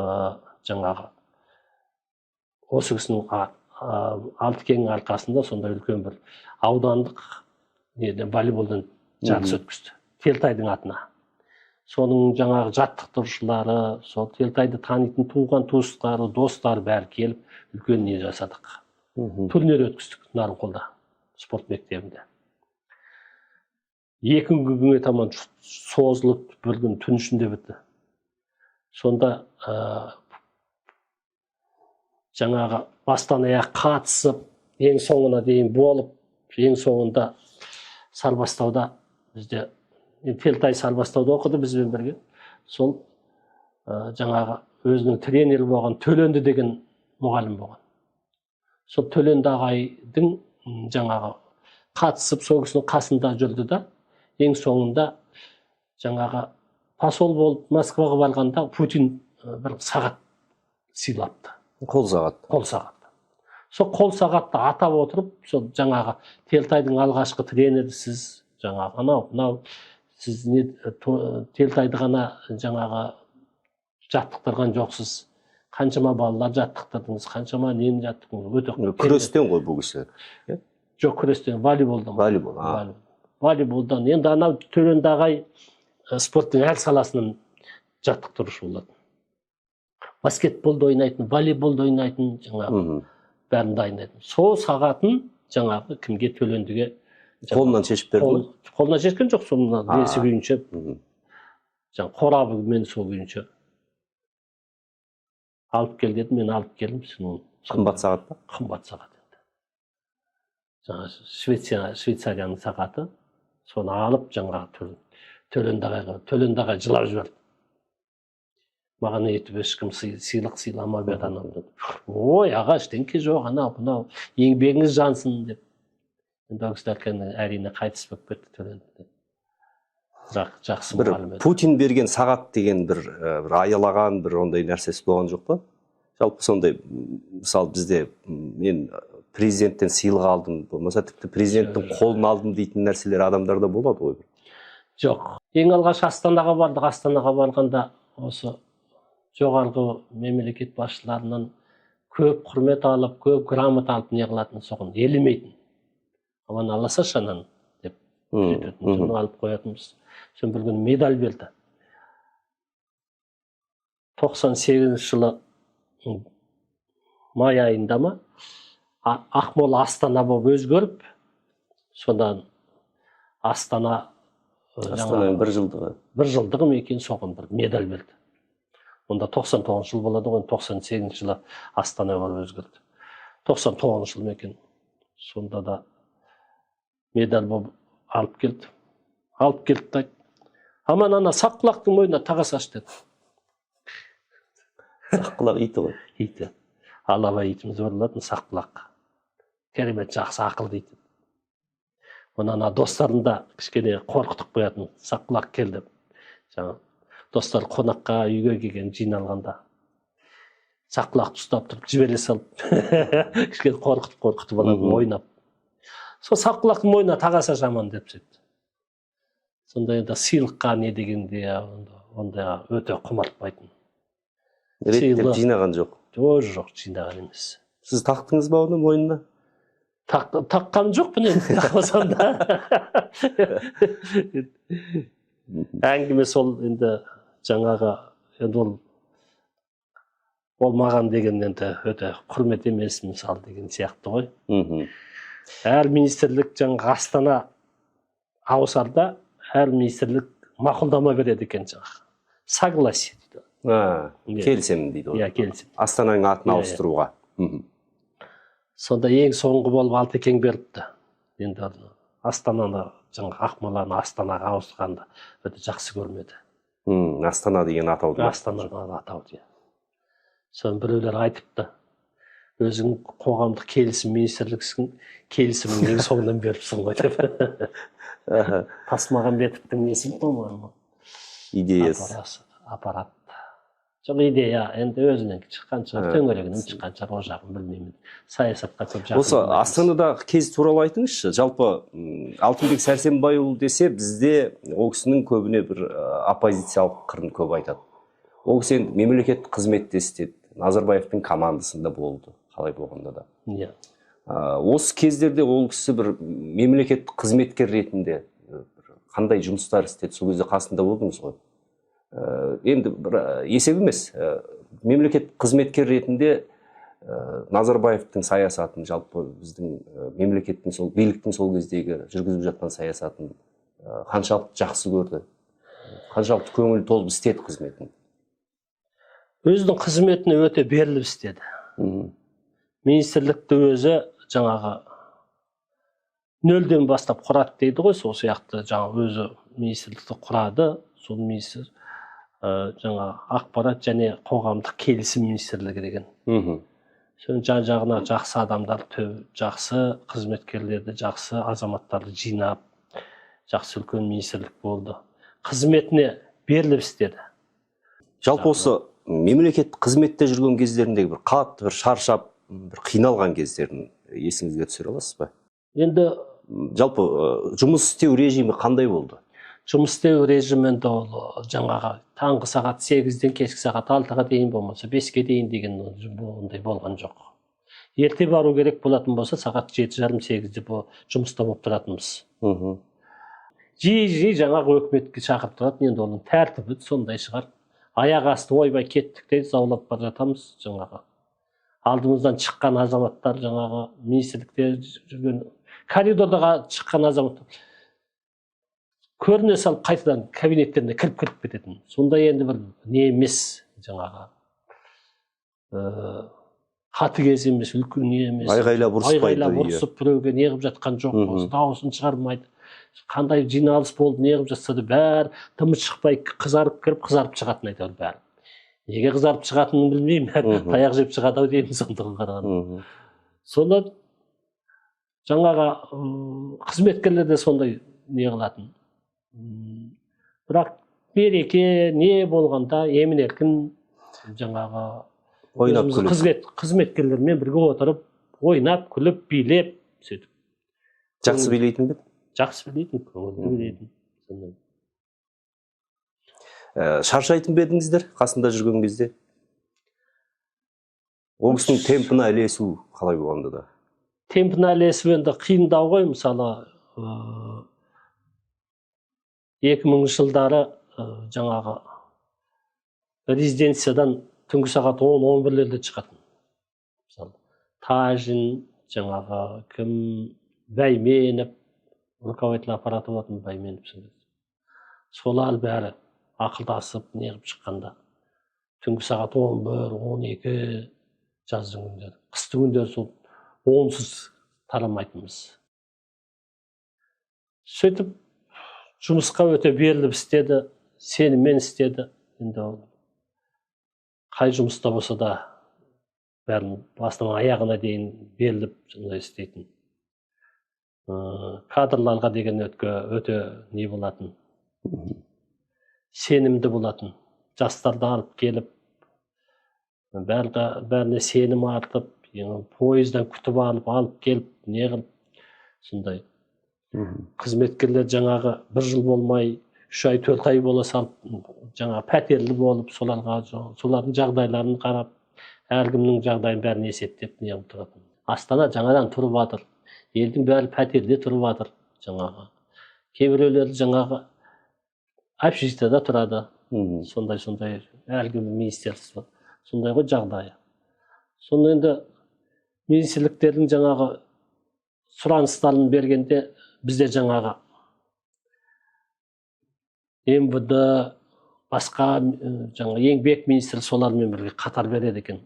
S2: жаңағы осы кісінің, Алтыкеңнің арқасында сондай үлкен бір аудандық неден, волейболдан жарыс өткізді Телтайдың атына. Соның жаңағы жаттықтырушылары, сол Телтайды танитын туған туыстары, достары бәрі келіп, үлкен не жасадық, турнир өткіздік Нарынқолда, спорт мектебінде. 2 күнге таман созылып, бір күн түн ішінде бітті. Сонда жаңағы бастан аяқ қатысып, ең соңына дейін болып, ең соңында Сарбастауда, бізде енді Телтай Сарбастауда оқыды бізбен бірге. Сол жаңағы өзінің тренері болған Төленді деген мұғалім болған. Сол Төленді ағайдың жаңағы қатысып, сол кісінің қасында жүрді да, ең соңында жаңағы посол болып Москваға барғанда Путин бір сағат сыйлапты.
S1: Қол сағат.
S2: Қол сағат. Сол қол сағатты атап отырып, сол жаңағы Телтайдың алғашқы тренері сіз, жаңағы анау мынау сіз не, Телтайды ғана жаңағы жаттықтырған жоқсыз, қаншама балалар жаттықтырдыңыз, қаншама нені жаттықтырдыңыз, өте
S1: Күрестен ғой бұл кісі.
S2: Жоқ, күрестен, волейболдан.
S1: Волейбол, а.
S2: Волейболдан. Енді анау Төленді ағай спорттың әр саласынан жаттықтырушы болатын, баскетболды ойнайтын, волейболды ойнайтын, жаңағы бәрін дайындайтын. Сол сағатын жаңағы кімге, Төлендіге жаңағы
S1: Қолынан шешіп берді ме?
S2: Қолынан шешкен жоқ, сол мына несі күйінше, жаңағы қорабымен сол күйінше алып кел деді. Мен алып келдім, сен оны.
S1: Қымбат сағат па?
S2: Қымбат сағат енді, жаңағы Швейцарияның сағаты. Соны алып, жаңағы Төленді ағайға, Төленді ағай жылап жіберді: «Маған өйтіп ешкім сыйлық сыйламап еді», анау мынау. «Ой, аға, ештеңке жоқ, анау мынау, еңбегіңіз жансын», — деп. Енді ол кісі әрине қайтыс болып кетті, Төленді, бірақ жақсы
S1: Бір
S2: мұғалім еді.
S1: Путин берген сағат деген бір бір аялаған бір ондай нәрсесі болған жоқ па жалпы? Сондай, мысалы, бізде мен президенттен сыйлық алдым, болмаса тіпті президенттің қолын алдым дейтін нәрселер адамдарда болады ғой.
S2: Жоқ. Ең алғаш Астанаға бардық. Астанаға барғанда осы жоғарғы мемлекет басшыларынан көп құрмет алып, көп грамота алып, не қылатын, соған елемейтін. «Аман аласашы ананы», — деп сөйтетін. Соны алып қоятынбыз. Соны бір күні медаль берді, 98-жылы май айында ма, Ақмола Астана болып өзгеріп, содан Астана
S1: Астананың
S2: жаңағы
S1: бір жылдығы.
S2: бір жылдығы ма екен, соған бір медаль берді. Онда 99 жыл болады ғой, 98-жылы Астана болып өзгерді, 99-жыл ма екен. Сонда да медаль болып алып келді. Алып келді да айтты: «Аман, ана Саққұлақтың мойнына таға салшы», — деді.
S1: Саққұлақ иті ғой.
S2: Иті, алабай итіміз бар болатын, Саққұлақ, керемет жақсы, ақылды ит. Оны ана достарын да кішкене қорқытып қоятын, саққұлақ кел деп. Жаңа достар қонаққа үйге келген жиналғанда саққұлақты ұстап тұрып жібере салып, кішкене қорқытып қорқытып алатын ойнап. Сол саққұлақтың мойнына тағаса жаман деп сөйтті. Сондай енді сыйлыққа не дегенде ондайға өте құмартпайтын.
S1: Реттеп
S2: Сыйлық.
S1: жинаған жоқ.
S2: Жоқ, жинаған емес.
S1: Сіз тақтыңыз ба оны мойнына?
S2: Таққан жоқпын енді, тақпасам да. Әңгіме сол енді жаңағы енді ол маған деген енді өте құрмет емес мысалы деген сияқты ғой. Әр министрлік жаңағы астана ауысарда әр министрлік мақұлдама береді екен, жаңағы согласие дейді. Иә.
S1: Келісемін дейді ғой.
S2: Иә, келісім.
S1: Астананың атын
S2: Иә, иә.
S1: ауыстыруға.
S2: Сонда ең соңғы болып Алтекең беріпті. Енді астананы, жаңағы Ақмоланы астанаға ауыстырғанды өте жақсы көрмеді.
S1: Астана деген атауды.
S2: Астана атауды, иә. Соны біреулер айтыпты: өзің қоғамдық келісім министрліксің, келісімің ең соңынан беріпсің ғой деп. Тасмағамбетовтің несі, по-моему,
S1: Идеясы.
S2: Аппарат жоқ, идея енді өзінен шыққан шығар, төңірегінен шыққан шығар, ол жағын білмеймін, саясатқа көп жақын
S1: Осы
S2: болмаймыз.
S1: Астанадағы кез туралы айтыңызшы. Жалпы Алтынбек Сәрсенбайұлы десе, бізде ол кісінің көбіне бір оппозициялық қырын көп айтады. Ол кісі енді мемлекеттік қызметте істеді, Назарбаевтың командасында болды қалай болғанда да. Осы кездерде ол кісі бір мемлекеттік қызметкер ретінде бір қандай жұмыстар істеді? Сол кезде қасында болдыңыз ғой. Енді бір есеп емес, мемлекеттік қызметкер ретінде Назарбаевтың саясатын, жалпы біздің мемлекеттің, сол биліктің сол кездегі жүргізіп жатқан саясатын қаншалықты жақсы көрді, қаншалықты көңілі толып істеді қызметін?
S2: Өзінің қызметіне өте беріліп істеді. Министрлікті өзі жаңағы нөлден бастап құрады дейді ғой, сол сияқты жаңа өзі министрлікті құрады. Сол министр жаңа ақпарат және қоғамдық келісім министрлігі деген. Соның жан жағына жақсы адамдар, жақсы қызметкерлерді, жақсы азаматтарды жинап, жақсы үлкен министрлік болды. Қызметіне беріліп істеді.
S1: Жалпы осы мемлекеттік қызметте жүрген кездеріндегі бір қатты бір шаршап, бір қиналған кездерін есіңізге түсіре аласыз ба?
S2: Енді
S1: Жалпы жұмыс істеу режимі қандай болды?
S2: Жұмыс істеу режимі енді ол жаңағы таңғы сағат 8-ден кешкі сағат 6-ға дейін, болмаса 5-ке дейін деген ондай болған жоқ. Ерте бару керек болатын болса, сағат 7:30, 8-де жұмыста болып тұратынбыз. Жиі жиі жаңағы өкіметке шақырып тұратын. Енді оның тәртібі сондай шығар. Аяқ асты ойбай кеттік те заулап бара жатамыз. Жаңағы алдымыздан шыққан азаматтар, жаңағы министрлікте жүрген, коридорда шыққан азаматтар көріне салып қайтадан кабинеттеріне кіріп кететін. Сондай енді бір не емес, жаңағы қатыгез емес, үлкен не емес.
S1: Айғайлап ұрыспайды.
S2: Айғайлап ұрысып, біреуге не қылып жатқан жоқ. Дауысын шығармайды. Қандай жиналыс болды, не қылып жатса да, бәрі дымы шықпай қызарып кіріп, қызарып шығатын әйтеуір бәрі. Неге қызарып шығатынын білмеймін. Таяқ жеп шығады ау деймін сондығын қарағанда. Сонда жаңағы қызметкерлер де сондай не қылатын. Бірақ мереке не болғанда емін еркін жаңағы
S1: Ойнап
S2: өзіміздің
S1: күліп.
S2: Қызметкерлермен бірге отырып, ойнап күліп, билеп сөйтіп.
S1: Жақсы билейтін бе еді?
S2: Жақсы билейтін, көңілді билейтін. Сондай.
S1: Шаршайтын ба едіңіздер қасында жүрген кезде? Ол кісінің темпіне ілесу қалай болғанда да?
S2: Темпіне ілесу енді қиындау ғой. Мысалы, 2000-жылдары жаңағы резиденциядан түнгі сағат 10, 11-лерде шығатын. Мысалы, Тажин, жаңағы кім, Бәйменов, руководитель аппараты болатын Бәйменов сол кезде. Солар бәрі ақылдасып неғып шыққанда түнгі сағат 11, 12 жаздың күндері, қыстың күндері сол 10-сыз тарамайтынбыз. Сөйтіп жұмысқа өте беріліп істеді, сеніммен істеді. Енді ол қай жұмыста болса да бәрін басынан аяғына дейін беріліп сондай істейтін. Кадрларға деген өте не болатын, сенімді болатын. Жастарды алып келіп, бәріне сенім артып, енді пойыздан күтіп алып, алып келіп, не қылып, сондай. Қызметкерлер жаңағы бір жыл болмай, 3 ай, 4 ай бола салып, жаңағы пәтерлі болып, соларға, солардың жағдайларын қарап, әркімнің жағдайын бәрін есептеп, не қылып тұратын. Астана жаңадан тұрып жатыр, елдің бәрі пәтерде тұрып жатыр. Жаңағы кейбіреулері жаңағы общежитияда тұрады. Сондай әлгі министерство, сондай ғой жағдайы. Соны енді министрліктердің жаңағы сұраныстарын бергенде, бізде жаңағы МВД, басқа жаңа еңбек министрі, солармен бірге қатар береді екен.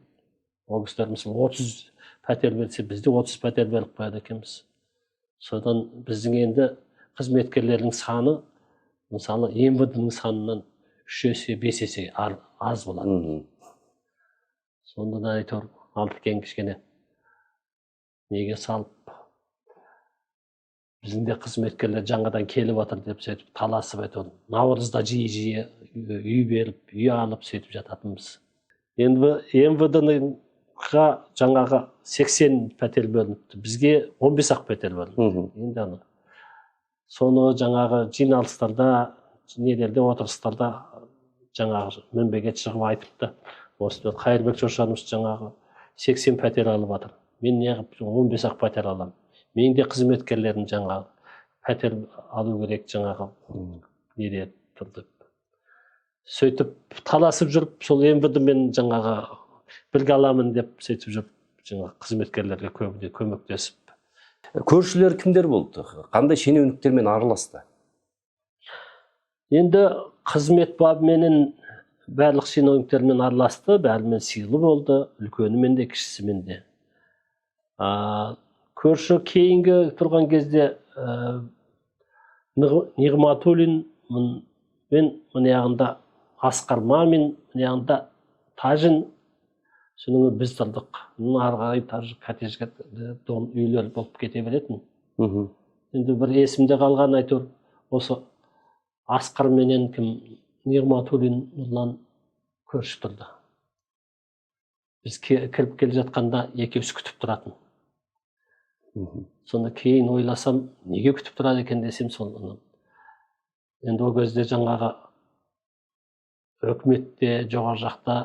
S2: Ол кісілер, мысалы, 30 пәтер берсе, бізде 30 пәтер беріп қояды екенбіз. Содан біздің енді қызметкерлердің саны, мысалы, МВД ның санынан 3 есе, 5 есе аз болады. Сонда да әйтеуір Алтыкең кішкене неге салып, біздің де қызметкерлер жаңадан келіп жатыр деп, сөйтіп таласып, әйтеуір наурызда жиі жиі үй беріп, үй алып, сөйтіп жататынбыз. Енді МВД ға жаңағы 80 пәтер бөлініпті, бізге 15 ақ пәтер бөлінді. Енді ана соны жаңағы жиналыстарда, нелерде, отырыстарда жаңағы мінбеге шығып айтыпты: осы Қайырбек Шошанович жаңағы 80 пәтер алып жатыр, мен неғып 15 ақ пәтер аламын? Менің де қызметкерлерім жаңағы пәтер алу керек, жаңағы неде тұр деп. Сөйтіп таласып жүріп, сол МВД мен жаңағы бірге аламын деп, сөйтіп жүріп, жаңағы қызметкерлерге көбіне көмектесіп.
S1: Көршілер кімдер болды? Қандай шенеуніктермен араласты?
S2: Енді қызмет бабыменен барлық чиновниктермен араласты, бәрімен сыйлы болды, үлкенімен де, кішісімен де. Көрші кейінгі тұрған кезде Нығматулин мен мына жағында Асқар Мамин, мына жағында Тажин, содан кейін біз тұрдық. Мұның ары қарай тоже коттедж, дом, үйлер болып кете беретін. Енді бір есімде қалған, әйтеуір осы Асқар менен кім, Нығматулин Нұрлан көрші тұрды. Біз кіріп келе жатқанда екеуісі күтіп тұратын. Сонда кейін ойласам, неге күтіп тұрады екен десем, сол ана, енді ол кезде жаңағы өкіметте, жоғары жақта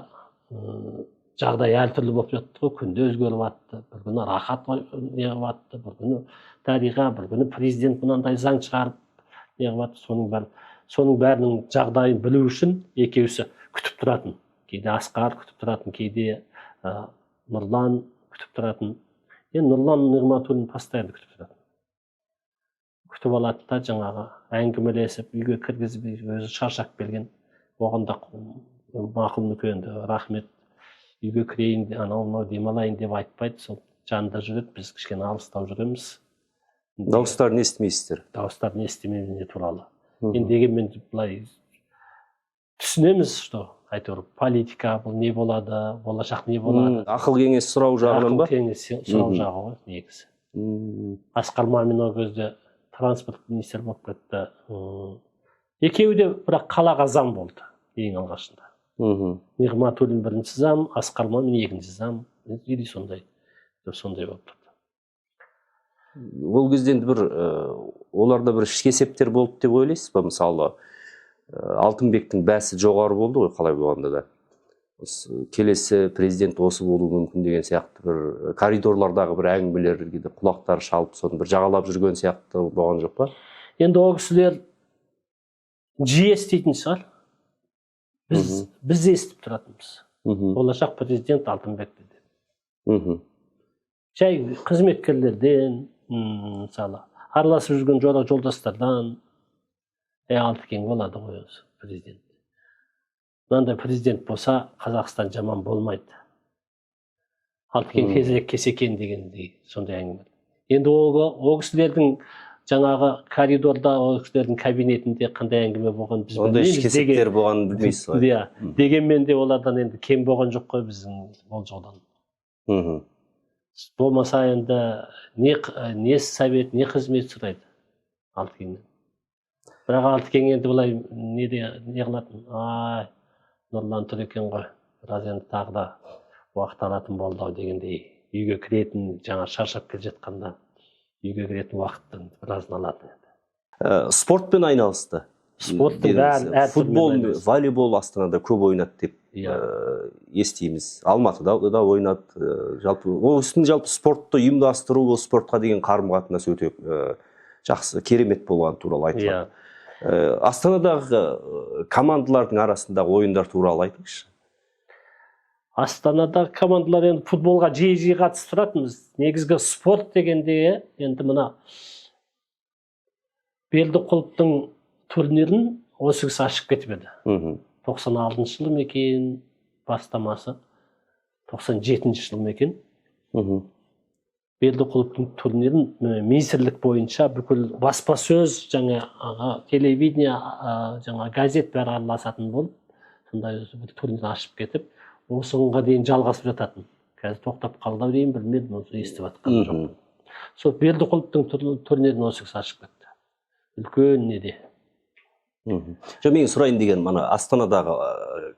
S2: жағдай әртүрлі болып жатты ғой. Күнде өзгеріп жатты. Бір күні Рахат не қылып жатты, бір күні Дариға, бір күні президент мынандай заң шығарып, не қылып жатты. Соның бәрінің жағдайын білу үшін екеуісі күтіп тұратын. Кейде Асқар күтіп тұратын, кейде Нұрлан күтіп тұратын. Енді Нұрлан Нығматуллин постоянно күтіп тұратын. Күтіп алады да, жаңағы әңгімелесіп, үйге кіргізіп, өзі шаршап келген, оған да мақұл енді, рахмет, үйге кірейін, анау мынау демалайын деп айтпайды. Сол жанында жүреді, біз кішкене алыстау жүреміз.
S1: Дауыстарын естімейсіздер?
S2: Дауыстарын естімейміз, не туралы. Енді дегенмен былай түсінеміз, что әйтеуір политика, бұл не болады, болашақ не болады.
S1: Ақыл кеңес сұрау жағынан ба?
S2: Ақыл кеңес сұрау жағы ғой негізі. Асқар Мамин ол кезде транспорт министрі болып кетті. Екеуі де бірақ қалаға зам болды ең алғашында. Нығматуллин бірінші зам, Асқар Мамин екінші зам или сондай сондай болып тұрды.
S1: Ол кезде енді бір оларда бір ішкі есептер болды деп ойлайсыз ба? Мысалы, Алтынбектің бәсі жоғары болды ғой қалай болғанда да. Осы келесі президент осы болуы мүмкін деген сияқты бір коридорлардағы бір әңгімелерге де құлақтары шалып, соны бір жағалап жүрген сияқты болған жоқ па?
S2: Енді ол кісілер жиі еститін шығар. Біз біз естіп тұратынбыз, болашақ президент Алтынбек деп. Жай қызметкерлерден, мысалы, араласып жүрген жора жолдастардан е, Алтыкең болады ғой өзі президент, мынандай президент болса, Қазақстан жаман болмайды, Алтыкең тезірек келсе екен дегендей сондай әңгіме. Енді ол кісілердің жаңағы коридорда, ол кісілердің кабинетінде қандай әңгіме болған, біз
S1: Ондай
S2: білмейміз.
S1: ішкі есептер болғанын білмейсіз ғой.
S2: Иә, дегенмен де олардан енді кем болған жоқ қой біздің болжаудан. Болмаса енді не совет, не қызмет сұрайды Алтыкеңнен. Бірақ Алтыкең енді былай неде не қылатын: «Ай, Нұрлан тұр екен ғой, біраз енді тағы да уақыт алатын болды ау», — дегендей. Үйге кіретін, жаңа шаршап келе жатқанда үйге кіретін уақыттың біразын алатын енді.
S1: Спортпен айналысты.
S2: Спорттың
S1: Дедіңіз.
S2: бәрін, әр түрімен
S1: Футбол,
S2: айналысты.
S1: волейбол Астанада көп ойнады деп естиміз. Алматыда да ойнады. Жалпы ол кісінің жалпы спортты ұйымдастыру, ол спортқа деген қарым қатынасы өте жақсы, керемет болған туралы айтылады. Астанадағы командалардың арасындағы ойындар туралы айтыңызшы.
S2: Астанадағы командалар енді футболға жиі жиі қатысып тұратынбыз. Негізгі спорт дегенде енді мына Бердіқұловтың турнирін осы кісі ашып кетіп еді. 96-жылы ма екен бастамасы, 97-жылы ма екен. Бердіқұловтың турнирін министрлік бойынша бүкіл баспасөз, жаңағы телевидение, жаңа газет бәрі араласатын болып, сондай бір турнир ашып кетіп, осы күнге дейін жалғасып жататын. Қазір тоқтап қалды ау деймін, білмедім, оны естіп жатқан жоқпын. Сол Бердіқұловтың турнирін осы кісі ашып кетті үлкен неде.
S1: Жоқ, менің сұрайын дегенім, ана Астанадағы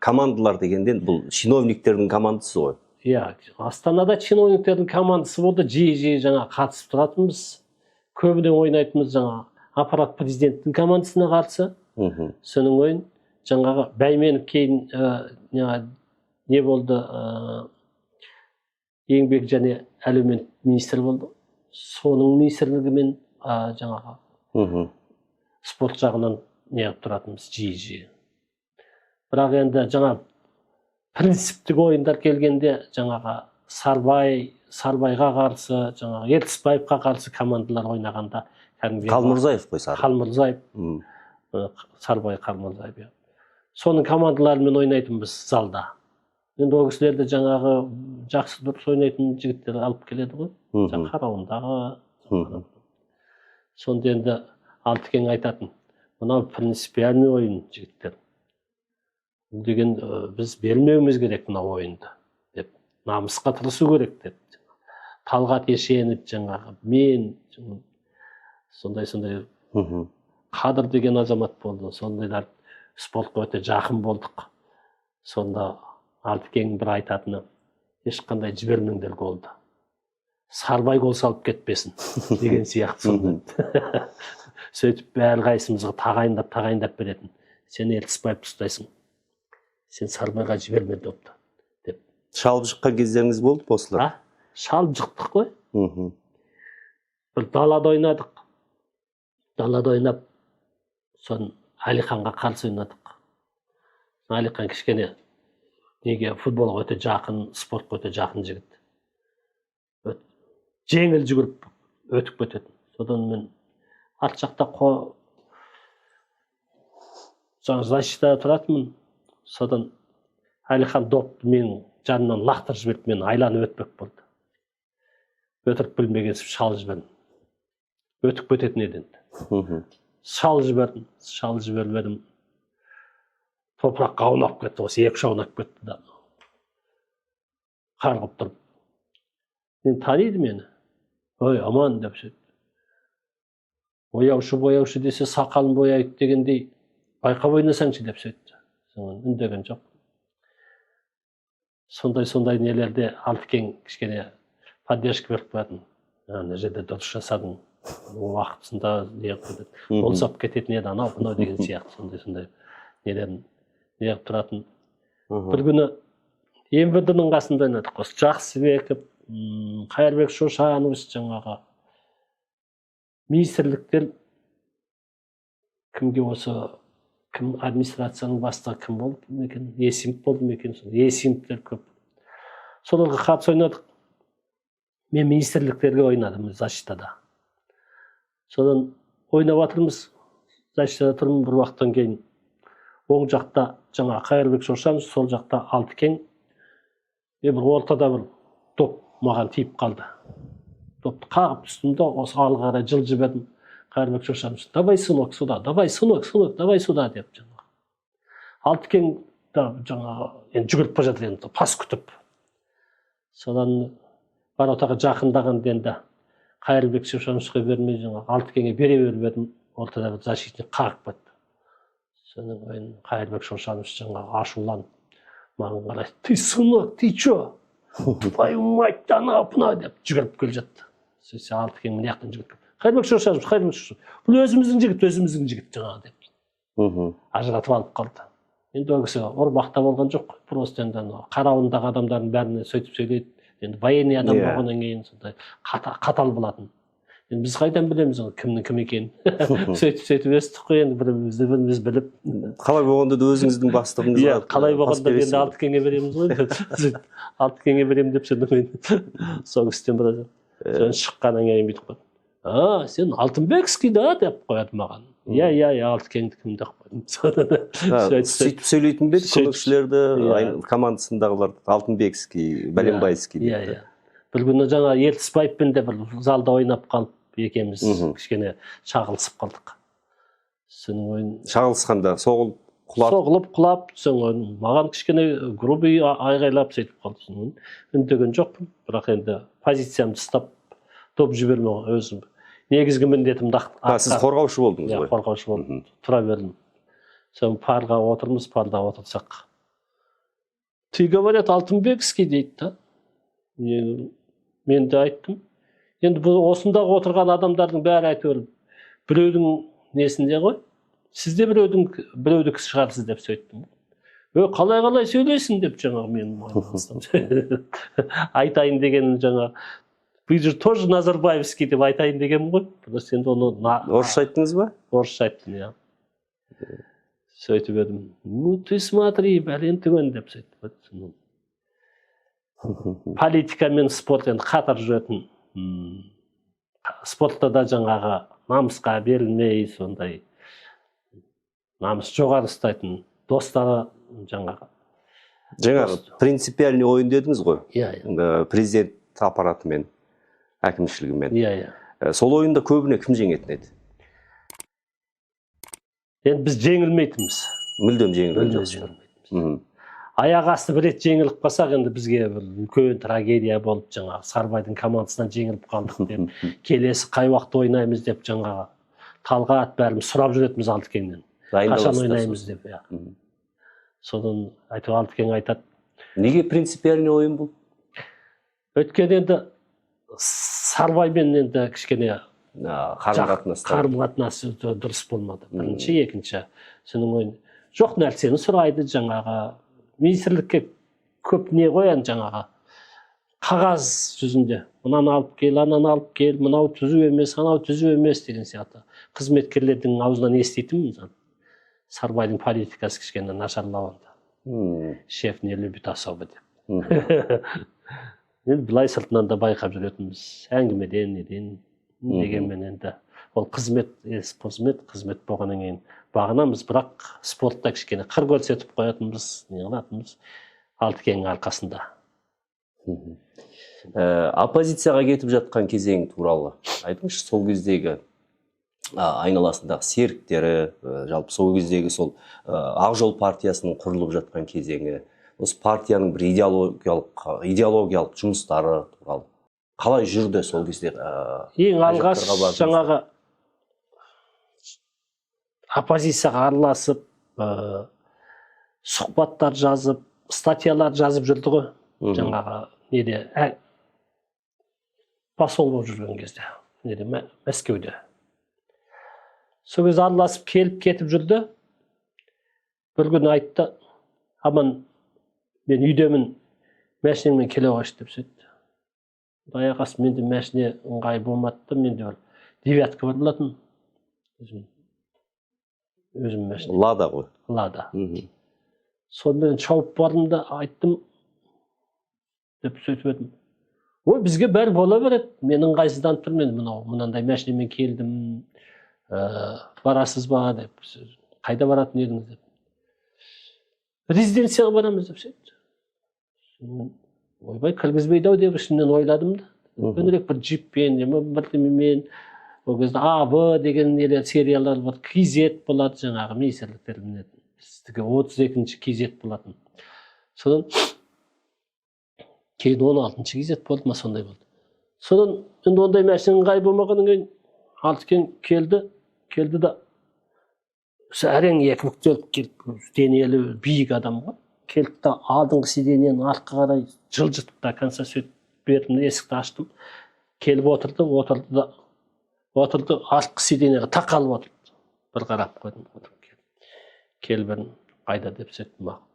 S1: командалар дегенде бұл чиновниктердің командасы ғой.
S2: Иә, Астанада чиновниктердің командасы болды. Жиі жиі жаңа қатысып тұратынбыз. Көбіне ойнайтынбыз жаңа аппарат президенттің командасына қарсы. Соның ойын жаңағы Бәйменов кейін не болды, еңбек және әлеумет министрі болды. Соның министрлігімен жаңағы спорт жағынан не қылып тұратынбыз жиі жиі. Бірақ енді жаңа принциптік ойындар келгенде жаңағы Сарбайға қарсы, жаңағы Ертісбаевқа қарсы командалар ойнағанда кәдімгі
S1: Қалмұрзаев қой, Сары.
S2: Қалмұрзаев. Сарбай Қалмұрзаев, иә. Соның командаларымен ойнайтынбыз залда. Енді ол кісілер де жаңағы жақсы, дұрыс ойнайтын жігіттер алып келеді ғой. Жаңағы қарауындағы. Сонда енді Алтыкең айтатын: «Мынау принципиальный ойын, жігіттер, бұл деген біз бермеуіміз керек мына ойынды», — деп, «намысқа тырысу керек», — деп. Талғат Ешенов, жаңағы мен, сондай сондай Қадыр деген азамат болды. Сондайлар спортқа өте жақын болдық. Сонда Алтыкеңнің бір айтатыны: «Ешқандай жібермеңдер голды, Сарбай гол салып кетпесін», — деген сияқты. Сонда сөйтіп әрқайсымызға тағайындап тағайындап беретін: «Сен Ертісбаевты ұстайсың, сен Сарбайға жіберме допты», — деп.
S1: Шалып жыққан кездеріңіз болды ба осылар?
S2: А, шалып жықтық қой. Бір далада ойнадық. Далада ойнап, соны Әлиханға қарсы ойнадық. Әлихан кішкене неге, футболға өте жақын, спортқа өте жақын жігіт. Жеңіл жүгіріп өтіп кететін. Содан мен арт жақта жаңағы защитада тұратынмын. Содан Әлихан допты менің жанымнан лақтырып жіберді, мен айланып өтпек болды. Өтірік білмегенсіп шалып жібердім. Өтіп кететін еді енді. Шалып жібердім, шалып жіберіп едім, топыраққа аунап кетті. Осы екі үш аунап кетті да, қарғып тұрып енді таниды мені. «Ой, Аман», — деп сөйтті. «Бояушы, бояушы десе, сақалын бояйды дегендей, байқап ойнасаңшы», — деп сөйтті. Соны үндеген жоқ. Сондай сондай нелерде Алтыкең кішкене поддержка беріп қоятын: «Ана жерде дұрыс жасадың, уақытысында не қылып кетеді, гол салып кететін еді», анау мынау деген сияқты. Сондай сондай нелерін не қылып тұратын. Бір күні МВД ның қасында ойнадық. Осы Жақсыбеков, Қайырбек Шошанович, жаңағы министрліктер кімге, осы кім, администрацияның бастығы кім болды ма екен, Есімов болды ма екен? Сол Есімовтер көп, соларға қарсы ойнадық. Мен министрліктерге ойнадым защитада. Содан ойнап жатырмыз, защитада тұрмын. Бір уақыттан кейін оң жақта жаңа Қайырбек Шошанов, сол жақта Алтыкең и бір ортада бір доп маған тиіп қалды. Допты қағып түстім да, осы алға қарай жылжып жібердім. Қайырбек Шошанов: «Давай, сынок, сюда, давай, сынок, сынок, давай сюда», — деп. Жаңағы Алтыкең да жаңағы енді жүгіріп бара жатыр енді пас күтіп. Содан Воротаға жақындағанда енді Қайырбек Шевченковичке бермей, жаңағы Алтыкеңе бере беріп едім, ортада бір защитник қағып кетті. Содан кейін Қайырбек Шошанович жаңағы ашуланып маған қарай: «Ты, сынок, ты че, твою мать, анау мынау», – деп жүгіріп келе жатты. Сөйтсе, Алтыкең мына жақтан жүгіріп келіп: «Қайырбек Шошанович, Қайырбек Шошанович, бұл өзіміздің жігіт, өзіміздің жігіт», – жаңағы деп ажыратып алып қалды. Енді ол кісі ұрбақта болған жоқ қой, просто енді анау қарауындағы адамдардың бәріне сөйтіп сөйлейді. Енді военный адам болғаннан кейін сондай қатал болатын. Енді біз қайдан білеміз ол кімнің кім екенін? Сөйтіп өстік қой енді, бірімізді біріміз біліп.
S1: Қалай болғанда да өзіңіздің бастығыңызға
S2: Иә, қалай
S1: пас
S2: болғанда да
S1: бересіз
S2: енді
S1: ғой.
S2: Алтыкеңе береміз ғой. Сөйтіп Алтыкеңе беремін деп, содан кейін сол кісіден біраз содан шыққаннан кейін бүйтіп қойды: «А, сен Алтынбекский да?» – деп қояды маған. Иә, Алтыкеңдікімін», – деп қойдым. Сөйтіп
S1: Сөйтіп сөйлейтін бе еді көмекшілерді,
S2: Иә.
S1: Командасындағыларды Алтынбекский, бәленбайский
S2: Иә.
S1: деп?
S2: Иә, бір күні жаңа Ертісбаевпен де бір залда ойнап қалып екеуміз кішкене шағылысып қалдық. Соның ойын
S1: Шағылысқанда соғылып, құлап?
S2: Соғылып, құлап, соң маған кішкене грубый айғайлап сөйтіп қалды. Соны үндеген жоқпын, бірақ енді позициямды ұстап, доп жібермеу өзім негізгі міндетімді
S1: Сіз қорғаушы болдыңыз
S2: Иә,
S1: ғой.
S2: қорғаушы болып тұра бердім. Соң парға отырмыз, парда отырсақ: «Ты, говорят, Алтынбекский», – дейді да. Мен де айттым: «Енді бұл осындағы отырған адамдардың бәрі әйтеуір біреудің несінде ғой, сіз де біреудікі шығарсыз», – деп сөйттім. «Ө, қалай сөйлейсің?» – деп жаңағы мен айтайын дегенім, жаңағы «Вы же тоже назарбаевский» деп айтайын дегенмін ғой, просто енді оны
S1: Орысша айттыңыз ба?
S2: Орысша айттым, иә. Сөйтіп едім: «Ну ты смотри, бәлен түген», – деп сөйтіп. Политика мен спорт енді қатар жүретін. Спортта да жаңағы намысқа берілмей, сондай намыс жоғары ұстайтын, достары жаңағы.
S1: Жаңағы принципиальный ойын дедіңіз ғой.
S2: Иә.
S1: Президент аппаратымен, әкімшілігімен.
S2: Иә.
S1: Сол ойында көбіне кім жеңетін еді?
S2: Енді біз жеңілмейтінбіз.
S1: Мүлдем жеңілген
S2: Мүлдем
S1: жоқсыздар.
S2: жеңілмейтінбіз. Аяқ асты бір рет жеңіліп қалсақ, енді бізге бір үлкен трагедия болып, жаңағы Сарыбайдың командасынан жеңіліп қалдық деп, келесі қай уақытта ойнаймыз деп, жаңағы Талғат, бәріміз сұрап жүретінбіз Алтыкеңнен, қашан
S1: Дайындаласыздар
S2: ойнаймыз деп, иә. Содан әйтеуір Алтыкең айтады.
S1: Неге принципиальный ойын бұл?
S2: Өйткені енді Сарыбаймен енді кішкене
S1: Қарым қатынастар.
S2: Қарым қатынасы дұрыс болмады бірінші. Екінші, соның ойын жоқ нәрсені сұрайды жаңағы министрлікке, көп не ғой енді, жаңағы қағаз жүзінде мынаны алып кел, ананы алып кел, мынау түзу емес, анау түзу емес деген сияқты. Қызметкерлердің аузынан еститінмін, мысалы, Сарыбайдың политикасы кішкене нашарлау енді, шеф не любит особо деп. Енді былай сыртынан да байқап жүретінбіз әңгімеден, неден. Дегенмен енді ол қызмет, қызмет қызмет болғаннан кейін бағынамыз, бірақ спортта кішкене қыр көрсетіп қоятынбыз, не қылатынбыз Алтыкеңнің арқасында.
S1: Оппозицияға кетіп жатқан кезең туралы айтыңызшы. Сол кездегі айналасындағы серіктері, жалпы сол кездегі сол Ақ жол партиясының құрылып жатқан кезеңі, осы партияның бір идеологиялық жұмыстары туралы қалай жүрді сол кезде?
S2: Ең
S1: Қай
S2: алғаш
S1: жақтарға бардыңыздар?
S2: Жаңағы оппозицияға араласып, сұхбаттар жазып, статьялар жазып жүрді ғой. Жаңағы неде, посол болып жүрген кезде, неде, Мәскеуде, сол кезде араласып, келіп кетіп жүрді. Бір күні айтты: «Аман, мен үйдемін, машинаңмен келе қойшы», – деп сөйтті. Аяқ асты менде машина ыңғай болмады да, менде бір девятка бар болатын, өзім машина.
S1: Лада ғой.
S2: Лада. Сонымен шауып бардым да айттым деп сөйтіп едім: «Ой, бізге бәрі бола береді, мен ыңғайсызданып тұрмын енді, мынау мынандай машинамен келдім, барасыз ба?» – деп. «Қайда баратын едіңіз?» – деп. «Резиденцияға барамыз», – деп сөйтті. Сонымен, ойбай, кіргізбейді ау деп ішімнен ойладым да. Үлкенірек бір джиппен не бірдемемен, ол кезде АБ деген нелер, сериялар бар, KZ болады, жаңағы министрліктер мінетін, біздікі 32-ші KZ болатын. Содан Кейін 16 кезет болды ма, сондай болды. Содан енді ондай машина ыңғайы болмағаннан кейін Алтыкең келді, келді да әрең екі бүктеліп келіп, денелі биік адам ғой, келді да алдыңғы сиденьені артқа қарай жылжытып, до конца сөйтіп бердім, есікті аштым. Келіп отырды, отырды да отырды, артқы сиденьеға тақалып отырды. Бір қарап қойдым, отырып келіп едім, қайда деп сөйттім. Мақұл,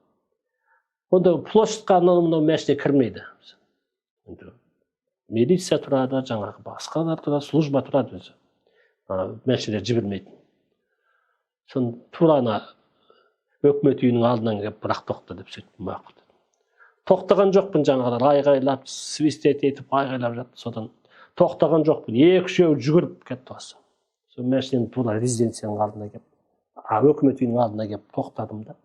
S2: онда площадьқа анау мынау машина кірмейді енді, милиция тұрады, жаңағы басқалар тұрады, служба тұрады өзі, машиналар жібермейтін. Соны тура ана өкімет үйінің алдынан келіп бірақ тоқта деп сөйттім. Мақұл дедім. Тоқтаған жоқпын, жаңағылар айғайлап, свистеть етіп айғайлап жатты. Содан тоқтаған жоқпын, екі үшеуі жүгіріп кетті осы. Сол машинаны тура резиденцияның алдына келіп, өкімет үйінің алдына келіп тоқтадым да,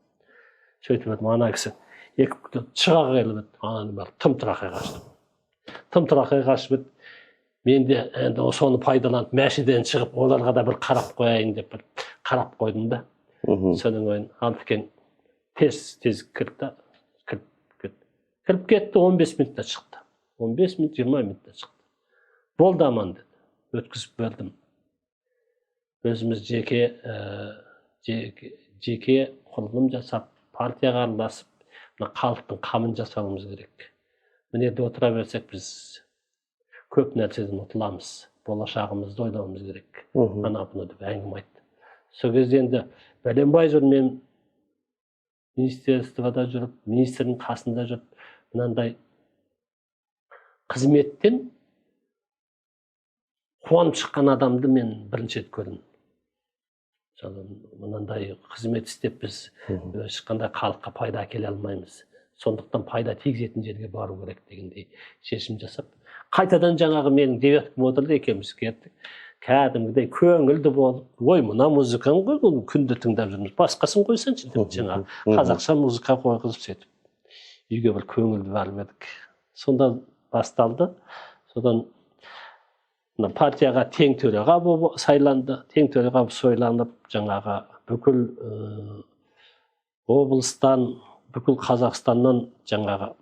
S2: сөйтіп едім, ана кісі екі бүктеліп шыға келіп еді, ананың бәрі тым тырақай қашты, тым тырақай қашып еді. Мен де енді соны пайдаланып, машинадан шығып, оларға да бір қарап қояйын деп бір қарап қойдым да. Содан кейін Алтыкең тез тез кірді да, кіріп кетті, кіріп кетті. 15 минутта шықты, 15 минут, 20 минутта шықты. Болды, аман деді, өткізіп бердім. Өзіміз жеке жеке құрылым жасап, партияға араласып, мына халықтың қамын жасауымыз керек. Мына жерде отыра берсек, біз көп нәрседен ұтыламыз, болашағымызды ойлауымыз керек, ана бұны деп әңгіме айтты. Сол кезде енді бәленбай жыл мен министерствода жүріп, министрдің қасында жүріп, мынандай қызметтен қуанып шыққан адамды мен бірінші рет көрдім. Мысалы, мынандай қызмет істеп, біз ешқандай халыққа пайда әкеле алмаймыз, сондықтан пайда тигізетін жерге бару керек дегендей шешім жасап, қайтадан жаңағы менің девяткам отырды, екеуміз кеттік. Кәдімгідей көңілді болып, ой, мына музыканы ғой, бұл күнде тыңдап жүрміз, басқасын қойсаңшы деп, жаңағы қазақша музыка қойғызып, сөйтіп үйге бір көңілді барып едік. Сонда басталды. Содан мына партияға тең төраға болып сайланды. Тең төраға болып сайланып, жаңағы бүкіл облыстан, бүкіл Қазақстаннан жаңағы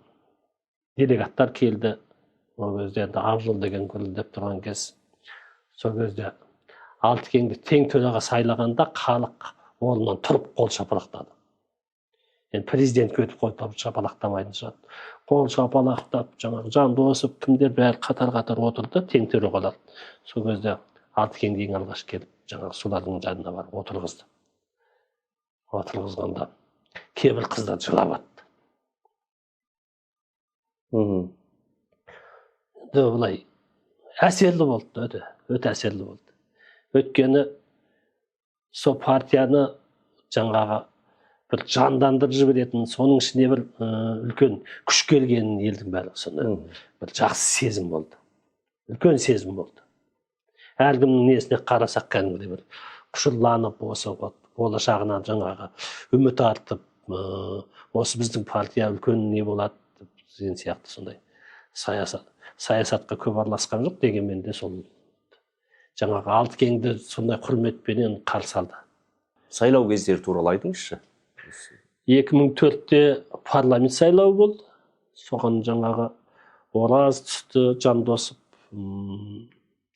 S2: делегаттар келді. Ол кезде енді Ақ жол деген гүрілдеп тұрған кез. Сол кезде Алтыкеңді тең төраға сайлағанда, халық орнынан тұрып қол шапалақтады. Енді президентке өтіп қол шапалақтамайтын шығар. Қол шапалақтап, жаңағы Жандосов, кімдер, бәрі қатар қатар отырды тең төрағалар. Сол кезде Алтыкеңді ең алғаш келіп, жаңағы солардың жанына барып отырғызды. Отырғызғанда кейбір қыздар жылап атты. Енді былай әсерлі болды, өте өте әсерлі болды. Өйткені сол партияны жаңағы бір жандандырып жіберетін, соның ішіне бір үлкен күш келгенін елдің бәрі сондай бір жақсы сезім болды, үлкен сезім болды. Әркімнің несіне қарасақ, кәдімгідей бір құшырланып, осы вот болашағына жаңағы үміт артып, осы біздің партия үлкен не болады деп деген сияқты. Сондай саясатқа көп араласқан жоқ, дегенмен де сол жаңағы Алтыкеңді сондай құрметпенен қарсы алды.
S1: Сайлау кездері туралы айтыңызшы.
S2: 2004-те парламент сайлауы болды. Соған жаңағы Ораз түсті, Жандосов,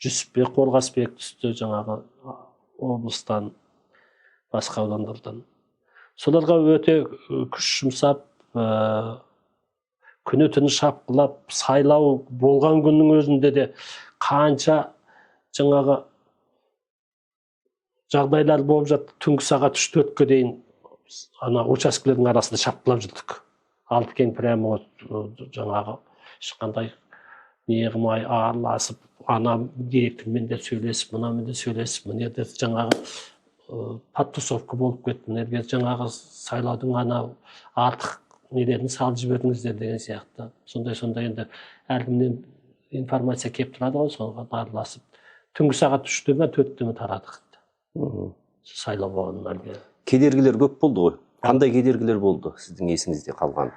S2: Жүсіпбек Қорғасбек түсті жаңағы облыстан, басқа аудандардан. Соларға өте күш жұмсап, күні түні шапқылап, сайлау болған күннің өзінде де қанша жаңағы жағдайлар болып жатты, түнгі сағат 3-4-ке дейін ана учаскелердің арасында шапқылап жүрдік. Алтыкең прямо вот, жаңағы ешқандай не қылмай араласып, ана директормен де сөйлесіп, мынамен де сөйлесіп, мына жерде жаңағы подтасовка болып кетті, мына жерге жаңағы сайлаудың ана артық нелерін салып жібердіңіздер деген сияқты. Сондай сондай енді әркімнен информация келіп тұрады ғой, соған араласып, түнгі сағат 3-те ме, 4-те ме тарадық сайлау болғаннан әлгі.
S1: Кедергілер көп болды ғой. Қандай кедергілер болды сіздің есіңізде қалған?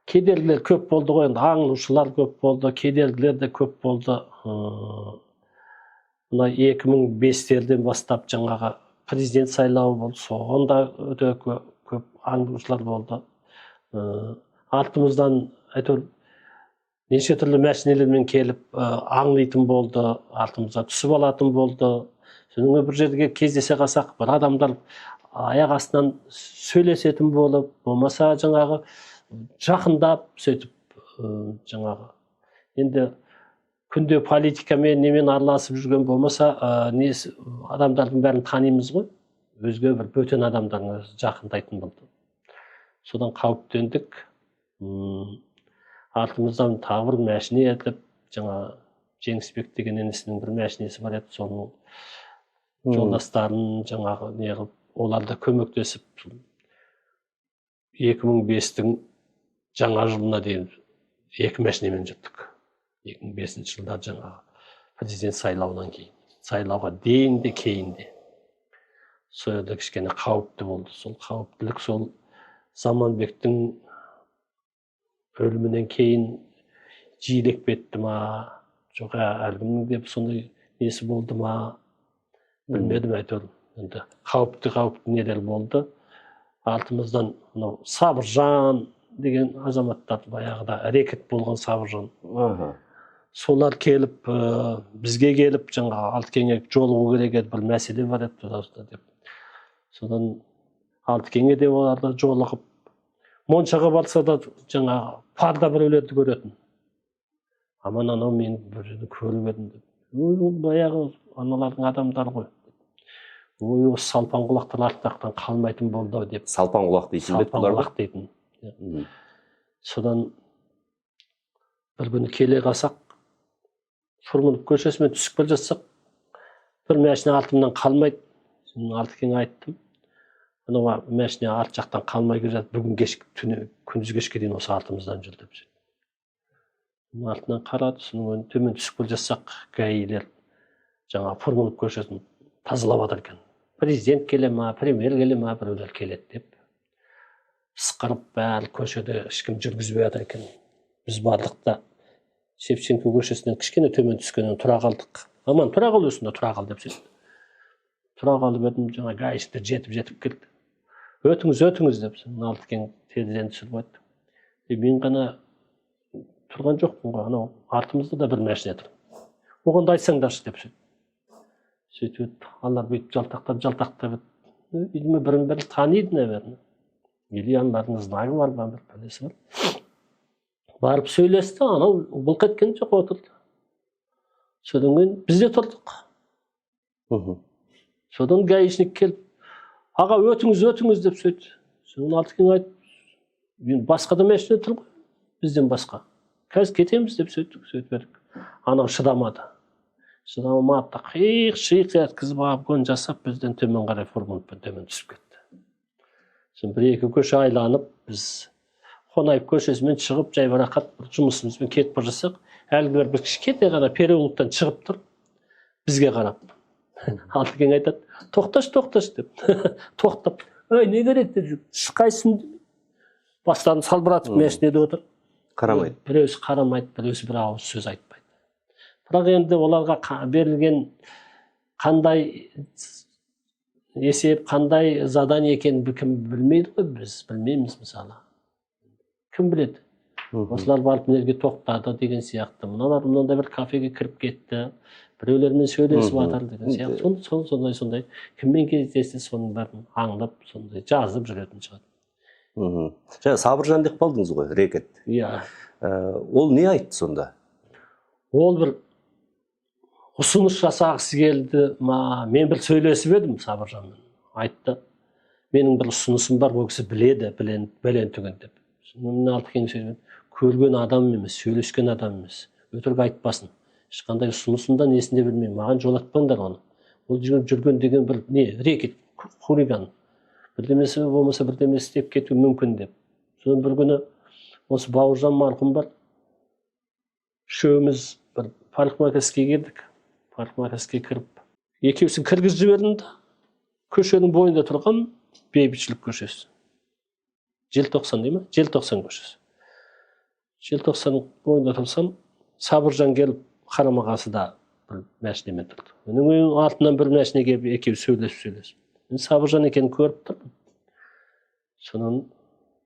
S2: Кедергілер көп болды ғой енді, аңдушылар көп болды, кедергілер де көп болды. Мына 2005-терден бастап жаңағы президент сайлауы болды, соған да өте көп аңдушылар болды. Артымыздан әйтеуір Неше түрлі мәшинелермен келіп аңдитын болды, артымызға түсіп алатын болды. Содан кейін бір жерге кездесе қалсақ, бір адамдар аяқ астынан сөйлесетін болып, болмаса жаңағы жақындап сөйтіп, жаңағы енді күнде политикамен немен араласып жүрген болмаса, несі, адамдардың бәрін танимыз ғой, өзге бір бөтен адамдардың жақындайтын болды. Содан қауіптендік. Артымыздан тағы бір мәшине ертіп, жаңа Жеңісбек деген інісінің бір мәшинесі бар еді, соның жолдастарын жаңағы не қылып, олар да көмектесіп, 2005-тің жаңа жылына дейін екі мәшинемен жүрдік. 2005 жылда жаңағы президент сайлауынан кейін, сайлауға дейін де, кейін де сол жерде кішкене қауіпті болды. Сол қауіптілік сол Заманбектің өлімінен кейін жиілеп кетті ма, жоқ әлгінің деп сондай несі болды ма, білмедім. Әйтеуір енді қауіпті қауіпті нелер болды. Артымыздан мынау Сабыржан деген азаматтар, баяғыда рэкет болған Сабыржан, солар келіп, бізге келіп, жаңағы Алтыкеңе жолығу керек еді, бір мәселе бар еді туда деп. Содан Алтыкеңе де оларды жолығып, моншаға барса да, жаңағы парда біреулерді көретін. «Аман, анау мен бір жерде көріп едім», — деп. «Ой, ол баяғы аналардың адамдары ғой. Ой, осы салпаң құлақтар арт жақтан қалмайтын болды ау», — деп.
S1: Салпаң құлақ дейтін бе еді
S2: Салпаң
S1: бұларды?
S2: құлақ дейтін. Содан бір күні келе қалсақ, Фурманов көшесімен түсіп келе жатсақ, бір машина артымнан қалмайды. Содан Алтыкеңе айттым: «Анау машина арт жақтан қалмай келе жатыр, бүгін кеш, түні күндіз кешке дейін осы артымыздан жүр», — деп. Сөйтіп артынан қарады. Содан кейін төмен түсіп келе жатсақ, ГАИ-лер жаңағы Фурманов көшесін тазалап жатыр екен. Президент келе ма, премьер келе ма, біреулер келеді деп ысқырып, бәрі көшеде ешкім жүргізбей жатыр екен. Біз бардық та, Шевченко көшесінен кішкене төмен түскеннен тұра қалдық. «Аман, тұра қал, осында тұра қал», — деп сөйтті. Тұра қалып едім, жаңа гаишниктер жетіп жетіп келді. «Өтіңіз, өтіңіз», — деп. Содан Алтыкең терезені түсіріп айтты: «Е, мен ғана тұрған жоқпын ғой, анау артымызда да бір машина тұр, оған да айтсаңдаршы», — деп сөйтті. Сөйтіп еді, аналар бүйтіп жалтақтап жалтақтап еді. Видимо, бірін бірі таниды, наверное, или аналардың знагы бар ма, бір пәлесі бар. Барып сөйлесті, анау былқ еткен жоқ, отырды. Содан кейін біз де тұрдық. Содан гаишник келіп: «Аға, өтіңіз, өтіңіз», — деп сөйтті. Содан Алтыкең айтты: «Енді басқа да машина тұр ғой бізден басқа, қазір кетеміз», — деп сөйттік. Сөйтіп едік, анау шыдамады, шыдамады да, қиық шиық еткізіп, обгон жасап, бізден төмен қарай Фурмановпен төмен түсіп кетті. Сосын бір екі көше айланып, біз Қонаев көшесімен шығып, жайбарақат бір жұмысымызбен кетіп бара жатсақ, әлгілер бір кішкентай ғана переулоктан шығып тұр бізге қарап. Алтыкең айтады: «Тоқташы, тоқташы», — деп. Тоқтап: «Ей, не керек?» — деп, ешқайсысын бастарын салбыратып машинеде отыр.
S1: Қарамайды.
S2: Біреусі қарамайды, біреусі бір ауыз сөз айтпайды. Бірақ енді оларға берілген қандай есеп, қандай задание екенін кім білмейді ғой, біз білмейміз. Мысалы, кім біледі? Осылар барып мына жерге тоқтады деген сияқты, мыналар мынандай бір кафеге кіріп кетті, біреулермен сөйлесіп жатыр деген сияқты. Сондай сондай кіммен кездесті, соның бәрін аңдып, сондай жазып жүретін шығар.
S1: Жаңа Сабыржан деп қалдыңыз ғой, рэкет.
S2: Иә.
S1: Ол не айтты сонда?
S2: Ол бір ұсыныс жасағысы келді ма, мен бір сөйлесіп едім Сабыржанмен. Айтты: «Менің бір ұсынысым бар, ол кісі біледі білен бәлен түген», — деп. Содан мен Алтыкең сөйлеп, көрген адам емес, сөйлескен адам емес, өтірік айтпасын, ешқандай ұсынысын да, несін де білмеймін, маған жолатпаңдар оны. Ол жүрген деген бір не, рэкет, хулиган, бірдемесі болмаса, бірдеме істеп кетуі мүмкін деп. Содан бір күні осы Бауыржан марқұм бар, үшеуміз бір парикмахерскийге келдік. Парикмахерскийге кіріп, екеуісін кіргізіп жібердім да, көшенің бойында тұрған, Бейбітшілік көшесі, Желтоқсан дей ма, Желтоқсан көшесі, Желтоқсан бойында тұрсам, Сабыржан келіп, қарама қарсыда бір машинамен тұрды. Одан кейін артынан бір машина келіп, екеуі сөйлесіп сөйлесіп, мен Сабыржан екенін көріп тұрмын. Содан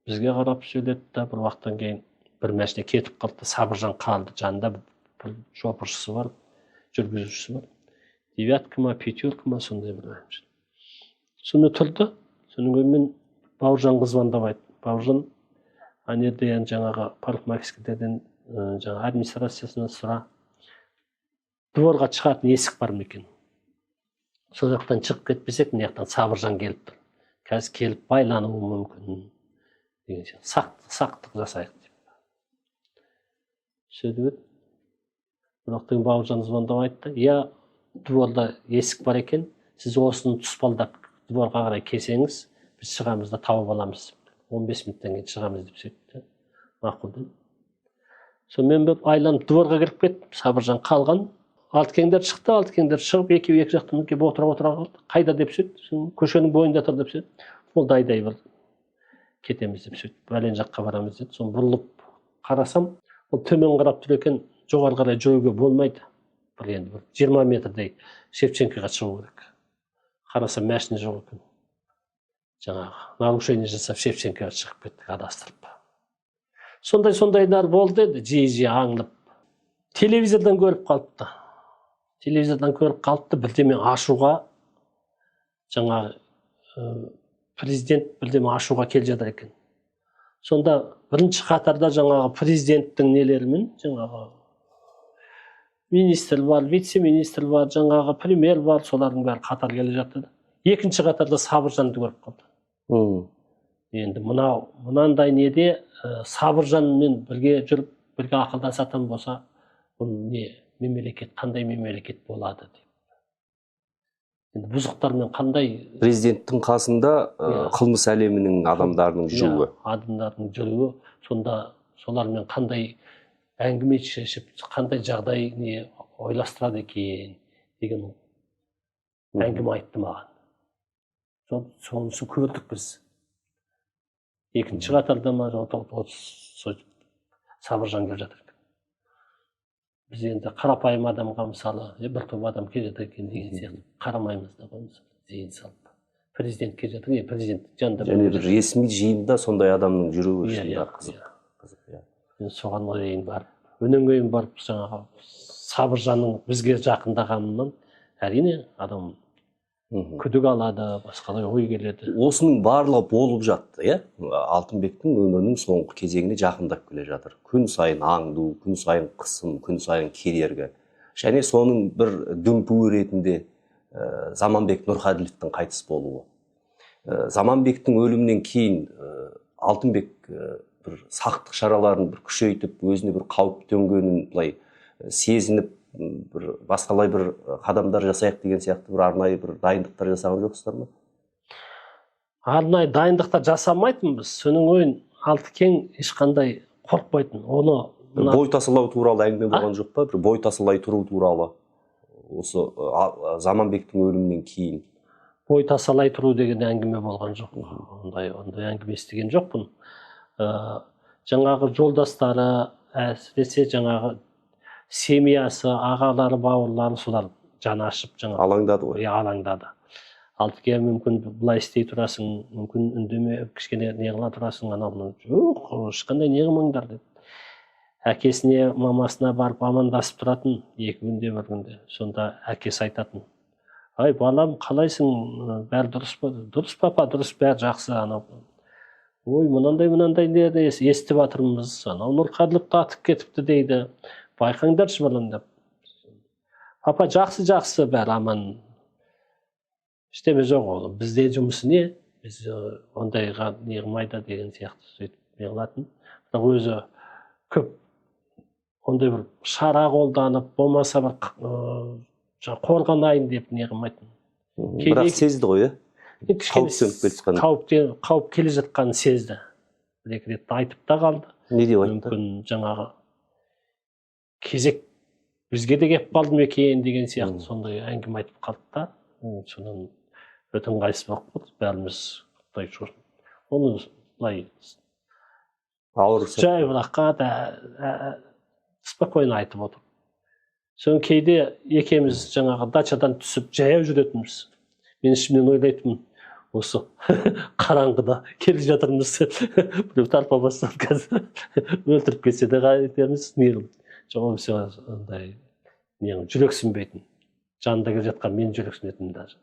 S2: бізге қарап сөйледі да, бір уақыттан кейін Бір машина кетіп қалды, Сабыржан қалды, жанында бір шопыршысы бар, жүргізушісі бар, девятка ма, пятерка ма, сондай бір. Сонымен тұрды. Содан кейін мен Бауыржанға звондап айттым: «Бауыржан, ана жерде енді жаңағы парикмахерскийден, жаңағы администрациясынан сұра, дворға шығатын есік бар ма екен? Сол жақтан шығып кетпесек, мына жақтан Сабыржан келіп тұр, қазір келіп байлануы мүмкін» деген сияқты, сақтық жасайық деп сөйтіп еді. Бірақ деген Бауыржан звондап айтты: «Иә, дворда есік бар екен, сіз осыны тұспалдап дворға қарай келсеңіз, біз шығамыз да тауып аламыз, 15 минуттан кейін шығамыз», — деп сөйтті. «Мақұл», — дедім. Сонымен бір айланып дворға кіріп кеттім. Сабыржан қалған, Алтыкеңдер шықты. Алтыкеңдер шығып, екеуі екі жақтан келіп отыра отыра қалды. «Қайда?» — деп сөйтті. Сосын «Көшенің бойында тұр» деп сөйтті. «Болды, айдай бер, кетеміз», — деп сөйтіп, «бәлен жаққа барамыз», — деді. Соны бұрылып қарасам, ол төмен қарап тұр екен, жоғары қарай жүруге болмайды, бір енді бір 20 метрдей Шевченкоға шығу керек. Қарасам, машина жоқ екен. Жаңағы нарушение жасап, Шевченкоға шығып кеттік адастырып. Сондай сондайлар болды енді жиі жиі аңдып. Телевизордан көріп қалыпты, телевизордан көріп қалыпты, бірдеме ашуға, жаңағы президент бірдеме ашуға келе жатыр екен. Сонда бірінші қатарда жаңағы президенттің нелерімен, жаңағы министр бар, вице министр бар, жаңағы премьер бар, солардың бәрі қатар келе жатыр. Екінші қатарда Сабыржанды көріп қалды. Енді мынау мынандай неде Сабыржанмен бірге жүріп, бірге ақылдасатын болса, бұл не мемлекет, қандай мемлекет болады деп. Енді бұзықтармен қандай
S1: Президенттің қасында қылмыс әлемінің адамдарының жүруі.
S2: Иә, адамдардың жүруі. Сонда солармен қандай әңгіме шешіп, қандай жағдай не ойластырады екен деген әңгіме айтты маған. Сонысын көрдік біз, екінші қатарда ма, сол Сабыржан келе жатыр екен. Біз енді қарапайым адамға, мысалы, бір топ адам келе жатыр екен деген сияқты қарамаймыз да ғой. Мысалы, зейін салып, президент келе жатыр, президент жанында
S1: Және
S2: біреу
S1: бір
S2: жатыр.
S1: ресми жиында сондай адамның жүруі шынында қызық. Қызық, иә.
S2: Мен соған дейін барып, онан кейін барып жаңағы Сабыржанның бізге жақындағанынан, әрине, адам күдік алады, басқалай ой келеді.
S1: Осының барлығы болып жатты, иә. Алтынбектің өмірінің соңғы кезеңіне жақындап келе жатыр. Күн сайын аңду, күн сайын қысым, күн сайын кедергі. Және соның бір дүмпуі ретінде Заманбек Нұрқәділовтің қайтыс болуы. Заманбектің өлімінен кейін Алтынбек бір сақтық шараларын бір күшейтіп, өзіне бір қауіп төнгенін былай сезініп, бір басқалай бір қадамдар жасайық деген сияқты бір арнайы бір дайындықтар жасаған жоқсыздар ма?
S2: Арнайы дайындықтар жасамайтынбыз. Соның ойын Алтыкең ешқандай қорықпайтын оны.
S1: Бір бой тасалау туралы әңгіме болған жоқ па? Бір бой тасалай тұру туралы осы Заманбектің өлімінен кейін.
S2: Бой тасалай тұру деген әңгіме болған жоқ, ондай әңгіме естіген жоқпын. Жаңағы жолдастары, әсіресе жаңағы семьясы, ағалары, бауырлары, солар жаны ашып, жаңағы
S1: Алаңдады ғой.
S2: Иә, алаңдады. Алтыке, мүмкін, былай істей тұрасың, мүмкін, үндеме, кішкене не қыла тұрасың, анау мынау жоқ, ешқандай не қылмаңдар деп. Әкесіне, мамасына барып амандасып тұратын 2 күнде бір күнде. Сонда әкесі айтатын: «Ай, балам, қалайсың, бәрі дұрыс па?» «Дұрыс, папа, дұрыс, бәрі жақсы». «Анау ой, мынандай мынандай нені естіп жатырмыз, анау Нұрқаділовті атып кетіпті дейді, байқаңдаршы, балам», — деп. «Папа, жақсы, жақсы, бәрі аман, ештеме жоқ, ол бізде жұмысы не, біз ондайға не қылмайды» деген сияқты сөйтіп не қылатын. Бірақ өзі көп ондай бір шара қолданып, болмаса бір жаңағы қорғанайын деп не қылмайтын.
S1: Бірақ сезді ғой, иә?
S2: Енді кішкене
S1: Қауіп төніп келе жатқанын.
S2: Қауіп келе жатқанын сезді, бір екі рет айтып та қалды.
S1: Не деп айтты?
S2: Мүмкін, жаңағы кезек бізге де келіп қалды ма екен деген сияқты сондай әңгіме айтып қалды да. Содан өте ыңғайсыз болып қалдық бәріміз. Құдай шүкір, оны былай
S1: Ауыр сәт.
S2: жайбарақат, спокойно айтып отыр. Соны кейде екеуміз жаңағы дачадан түсіп, жаяу жүретінбіз. Мен ішімнен ойлайтынмын: Осы қараңғыда келе жатырмыз, біреу тарпа бастап қазір өлтіріп кетсе де қайтеміз, не қылып. Жоқ, ол все андай не қылып, жүрексінбейтін. Жанында келе жатқан мен жүрексінетінмін даже.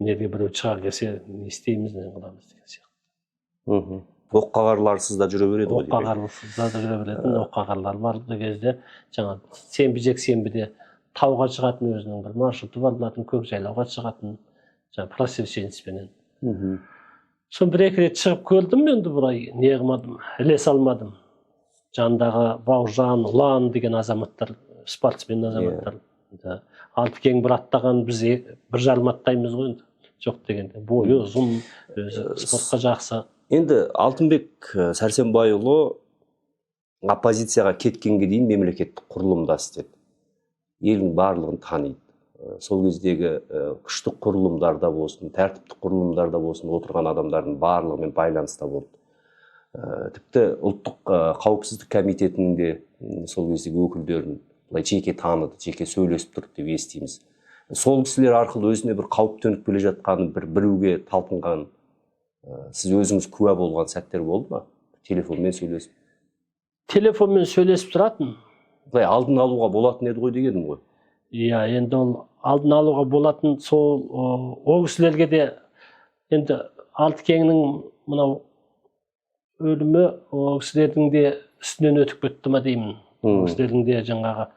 S2: Неге біреу шыға келсе, не істейміз, не қыламыз деген сияқты.
S1: Оққағарларсыз да жүре береді ғой, демек.
S2: Оққағарсыз да жүре беретін, оққағарлар бар кезде. Жаңа сенбі, жексенбіде тауға шығатын, өзінің бір маршруты бар болатын, Көкжайлауға шығатын жаңа просвещенецпенен. Соны бір екі рет шығып көрдім енді, былай не қылмадым, ілесе алмадым. Жанындағы Бауыржан, Ұлан деген азаматтар, спортсмен азаматтар. Енді Алтыкең бір аттаған, біз 1,5 аттаймыз ғой енді, жоқ дегенде. Бойы ұзын, өзі спортқа жақсы.
S1: Енді Алтынбек Сәрсенбайұлы оппозицияға кеткенге дейін мемлекеттік құрылымда істеді, елдің барлығын таниды. Сол кездегі күштік құрылымдарда болсын, тәртіптік құрылымдарда болсын, отырған адамдардың барлығымен байланыста болды. Тіпті ұлттық қауіпсіздік комитетінің де сол кездегі өкілдерін былай жеке таныды, жеке сөйлесіп тұрды деп естиміз. Сол кісілер арқылы өзіне бір қауіп төніп келе жатқанын бір білуге талпынған, сіз өзіңіз куә болған сәттер болды ма, телефонмен сөйлесіп?
S2: Телефонмен сөйлесіп тұратын.
S1: Былай алдын алуға болатын еді ғой дегенім ғой.
S2: Иә, енді ол алдын алуға болатын. Сол ол кісілерге де енді Алтыкеңнің мынау өлімі ол кісілердің де үстінен өтіп кетті ма деймін. Ол кісілердің де жаңағы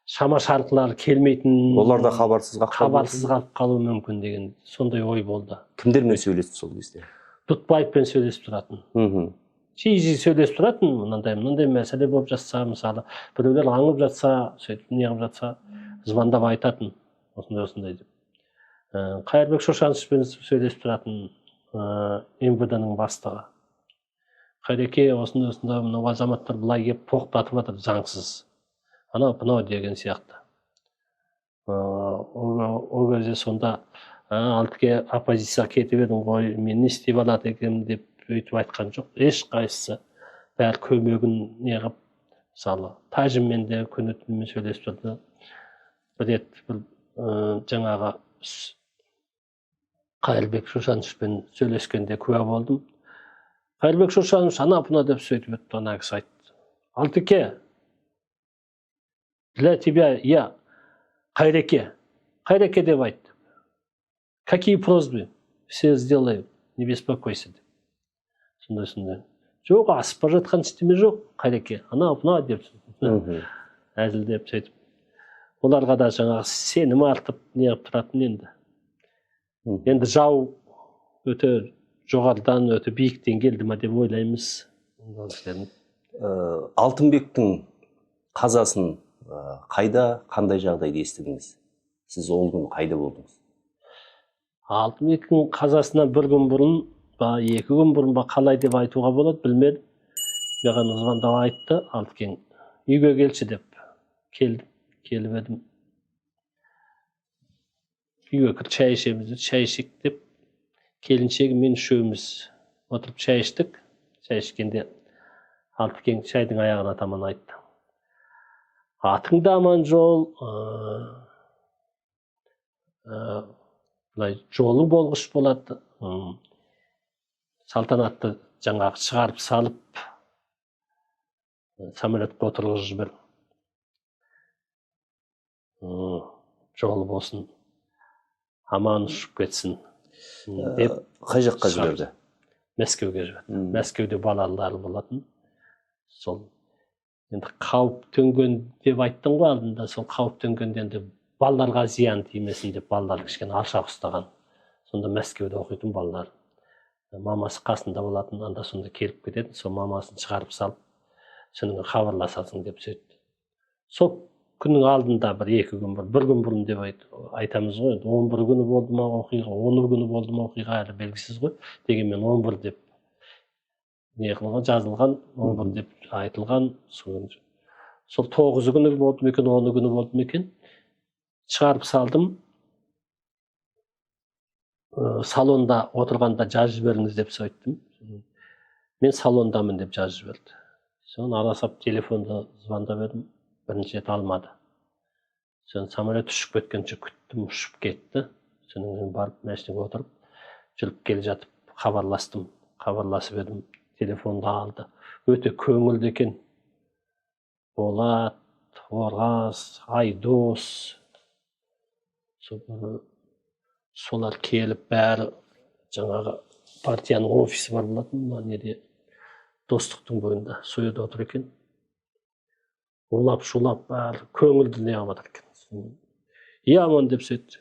S2: шама шарқылары келмейтін.
S1: Олар да хабарсыз қалып қалды.
S2: Хабарсыз қалып қалуы мүмкін деген сондай ой болды.
S1: Кімдермен сөйлесті сол кезде?
S2: Дұтбаевпен сөйлесіп тұратын. Жиі жиі сөйлесіп тұратын. Мынандай мынандай мәселе болып жатса, мысалы, біреулер аңып жатса, сөйтіп не қылып жатса, звондап айтатын, осындай осындай деп. Қайырбек Шошановичпен сөйлесіп тұратын, МВД ның бастығы. Қайреке, осындай осындай, мынау азаматтар былай келіп тоқтатып жатыр заңсыз, анау мынау деген сияқты. Ол кезде сонда: «Алтыке, оппозицияға кетіп едің ғой, мен не істеп алады екенмін?» — деп өйтіп айтқан жоқ ешқайсысы. Бәрі көмегін не қылып, мысалы, Тәжіммен де күні түнімен сөйлесіп тұрды. Бір рет бір жаңағы Қайырбек Шошановичпен сөйлескенде куә болдым. Қайырбек Шошанович ана мына деп сөйтіп өтті. Ана кісі айтты: «Алтыке, для тебя я Қайреке, Қайреке деп айт, какие просьбы, все сделаю, не беспокойся», — деп. Сондай сондай. Жоқ, асып бара жатқан ештеме жоқ, Қайреке, анау мынау деп әзілдеп, сөйтіп оларға да жаңағы сенім артып не қылып тұратын енді. Енді жау өте жоғарыдан, өте биіктен келді ма деп ойлаймыз ол кісілердің.
S1: Алтынбектің қазасын қайда, қандай жағдайда естідіңіз? Сіз ол күні қайда болдыңыз?
S2: Алтынбектің қазасынан бір күн бұрын ба, 2 күн бұрын ба, қалай деп айтуға болады, білмедім. Маған звондап айтты: «Алтыкең, үйге келші», — деп. Келдім. Келіп едім, «Үйге кір, шай ішеміз», — деді. Шай ішейік деп, келіншегім мен үшеуміз отырып шай іштік. Шай ішкенде Алтыкең шайдың аяғына таман айтты: «Атың да аман жол, былай жолың болғыш болады. Салтанатты жаңағы шығарып салып, самолетке отырғызып жібер. Жолы болсын, аман ұшып кетсін», — деп.
S1: Қай жаққа
S2: Шығарып.
S1: жіберді?
S2: Мәскеуге жіберді. Мәскеуде балалары болатын. Сол енді қауіп төнген деп айттың ғой алдында, сол қауіп төнгенде енді балаларға зиян тимесін деп, балалар кішкене алшақ ұстаған. Сонда Мәскеуде оқитын балалар, мамасы қасында болатын, анда сонда келіп кететін. Сол мамасын шығарып салып, содан хабарласасың деп сөйтті. Сол күннің алдында бір 2 күн бұрын, бір күн бұрын деп айтамыз ғой енді. 11 күні болды ма оқиға, 10 күні болды ма оқиға, әлі белгісіз ғой. Дегенмен 11 деп не қылған, жазылған, 11 деп айтылған. Сол 9-ы күні болды ма екен, 10-ы күні болды ма екен, шығарып салдым. Салонда отырғанда жазып жіберіңіз деп сөйттім. «Мен салондамын», — деп жазып жіберді. Соны ара сап телефонда звондап едім, бірінші рет алмады. Соны самолет ұшып кеткенше күттім, ұшып кетті. Содан кейін барып машинаға отырып Жүріп келе жатып хабарластым. Хабарласып едім, телефонды алды. Өте көңілді екен. Болат, Ораз, Айдос, солар келіп, бәрі жаңағы партияның офисі бар болатын мына неде, Достықтың бойында, сол жерде отыр екен. Улап шулап, бәрі көңілді неғып жатыр екен. Иә, аман деп сөйтті.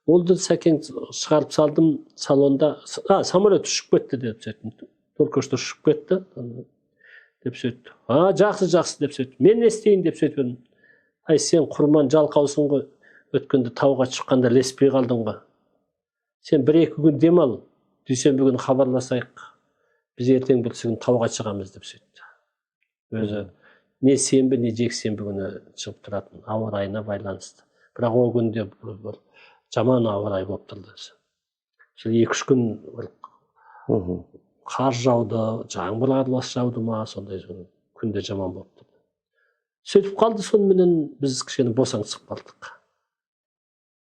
S2: Ол да, Сәкең, шығарып салдым салонда, а самолет ұшып кетті деп сөйттім. Только что ұшып кетті деп сөйтті. А, жақсы, жақсы деп сөйтті. Мен не істейін деп сөйтіп едім. Ай, сен, Құрман, жалқаусың ғой, өткенде тауға шыққанда ілеспей қалдың ғой. Сен бір екі күн демал, дүйсенбі күні хабарласайық, біз ертең бүрсігүні тауға шығамыз деп сөйтті. Өзі не сенбі, не жексенбі күні шығып тұратын, ауа райына байланысты. Бірақ ол күнде бір жаман ауа райы болып тұрды. Сол 2-3 күн бір қар жауды, жаңбыр аралас жауды ма, сондай күнде жаман болып тұрды. Сөйтіп қалды. Соныменен біз кішкене босаңсып қалдық,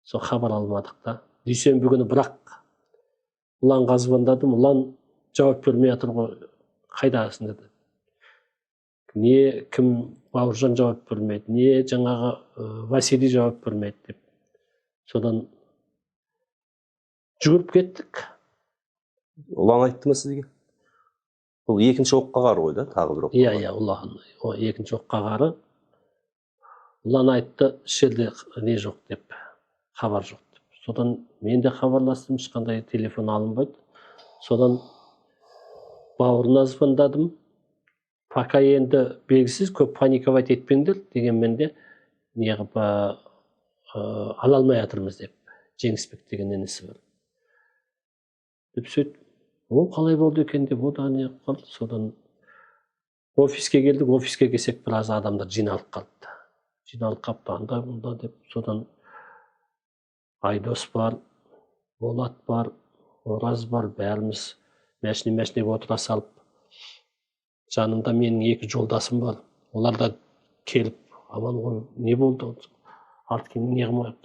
S2: сол хабар алмадық та. Дүйсенбі күні бірақ Ұланға звондадым. Ұлан жауап бермей жатыр ғой, қайдасың деді. Не кім, Бауыржан жауап бермейді, не жаңағы Василий жауап бермейді деп. Содан жүгіріп кеттік.
S1: Ұлан айтты ма сізге? Бұл екінші оққағары ғой да, тағы бір
S2: Иә.
S1: оққағары.
S2: Иә, Ұлан, о, екінші оққағары. Ұлан айтты, еш жерде не жоқ деп, хабар жоқ деп. Содан мен де хабарластым, ешқандай телефон алынбайды. Содан бауырына звондадым. Пока енді белгісіз, көп паниковать етпеңдер дегенмен де, неғып ала алмай жатырмыз деп, Жеңісбек деген інісі бар деп сөйтіп. Ол қалай болды екен деп, о да не қылып қалды. Содан офиске келдік. Офиске келсек, біраз адамдар жиналып қалыпты, жиналып қалыпты анда мында деп. Содан Айдос бар, Болат бар, Ораз бар, бәріміз мәшине мәшинеге отыра салып, жанымда менің екі жолдасым бар, олар да келіп, аман ғой, не болды, Арткин не қылмай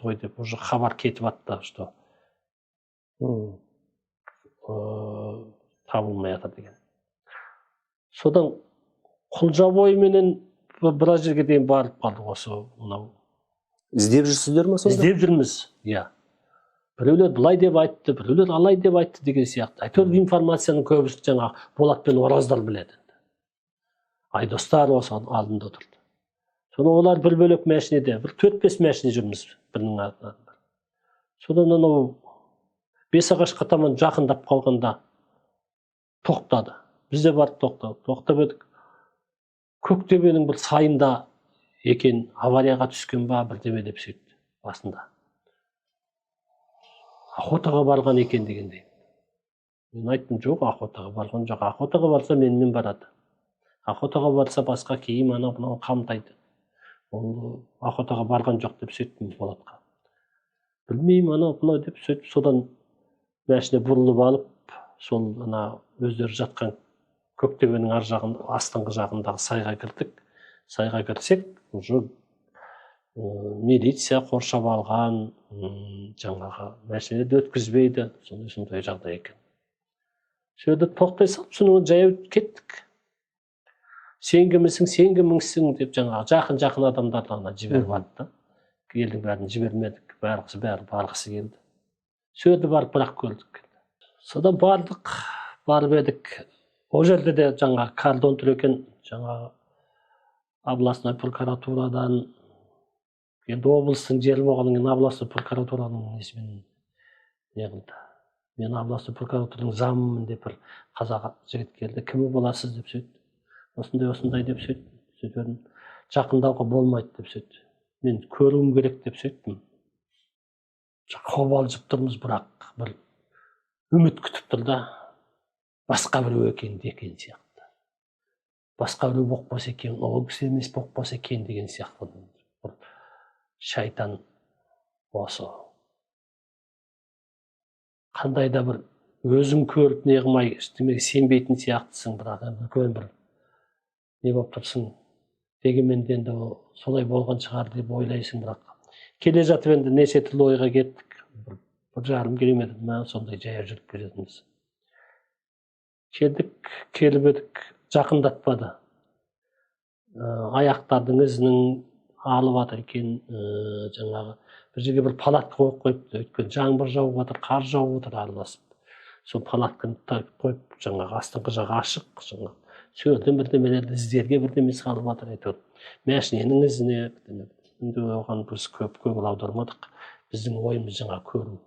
S2: ғой деп. Уже хабар кетіп жатты, что табылмай жатыр деген. Содан Құлжа бойыменен біраз жерге дейін барып қалдық, осы мынау.
S1: Іздеп жүрсіздер ма сонда?
S2: Іздеп жүрміз, иә. Біреулер былай деп айтты, біреулер алай деп айтты деген сияқты. Әйтеуір информацияның көбісі жаңағы Болат пен Ораздар біледі. Айдостар осы алдында отырды. Соны олар бір бөлек мәшинеде, бір төрт бес мәшине жүрміз бірінің артынан бірі. Содан анау Бесағашқа таман жақындап қалғанда тоқтады. Біз де барып тоқтадық. Тоқтап едік, Көктөбенің бір сайында екен, аварияға түскен ба, бірдеме деп сөйтті. Басында охотаға барған екен дегендей. Мен айттым: жоқ, охотаға барған жоқ, охотаға барса, менімен барады, охотаға барса, басқа киім, анау мынау қамтайды, ол охотаға барған жоқ деп сөйттім Болатқа. Білмеймін, анау мынау деп сөйтіп. Содан машина бұрылып алып, сол ана өздері жатқан Көктөбенің ар жағын, астыңғы жағындағы сайға кірдік. Сайға кірсек, уже милиция қоршап алған, жаңағы машинаны өткізбейді, сондай сондай жағдай екен. Сол жерде тоқтай салып, соны жаяу кеттік. Сен кімсің, сен кімсің деп жаңағы жақын жақын адамдарды ғана жіберіп алды да, елдің бәрін жібермедік. Бәрі бәрі барғысы келді. Сол жерде барып бірақ көрдік. Содан бардық, барып едік, ол жерде де жаңағы кордон тұр екен, жаңағы областной прокуратурадан. Енді облыстың жері болғаннан кейін областной прокуратураның несімен не қылды. Мен областной прокуратураның замымын деп бір қазақ жігіт келді. Кімі боласыз деп сөйтті. Осындай осындай деп сөйтті. Сөйтіп едім, жақындауға болмайды деп сөйтті. Мен көруім керек деп сөйттім. Қобалжып тұрмыз, бірақ бір үміт күтіп тұр да, басқа біреу екен деген сияқты, басқа біреу болып қалса екен, ол кісі емес болып қалса екен деген сияқты. Бір шайтан осы қандай да бір өзің көріп не қылмай, ештемеге сенбейтін сияқтысың, бірақ енді үлкен бір не болып тұрсың. Дегенмен де енді ол солай болған шығар деп ойлайсың. Бірақ келе жатып енді неше түрлі ойға кеттік. Бір, 1,5 километр ма, сондай жаяу жүріп келетінбіз. Келдік, келіп едік, жақындатпады. Аяқтардың ізінің алып жатыр екен, жаңағы бір жерге бір палатка қойып қойыпты, өйткені жаңбыр жауып жатыр, қар жауып жатыр араласып. Сол палатканы қойып, жаңағы астыңғы жағы ашық, жаңағы сол жерден бірдемелерді іздерге бірдеме салып жатыр әйтеуір. Мәшиненің ізіне бірдеме. Енді оған біз көп көңіл аудармадық. Біздің ойымыз жаңа көру.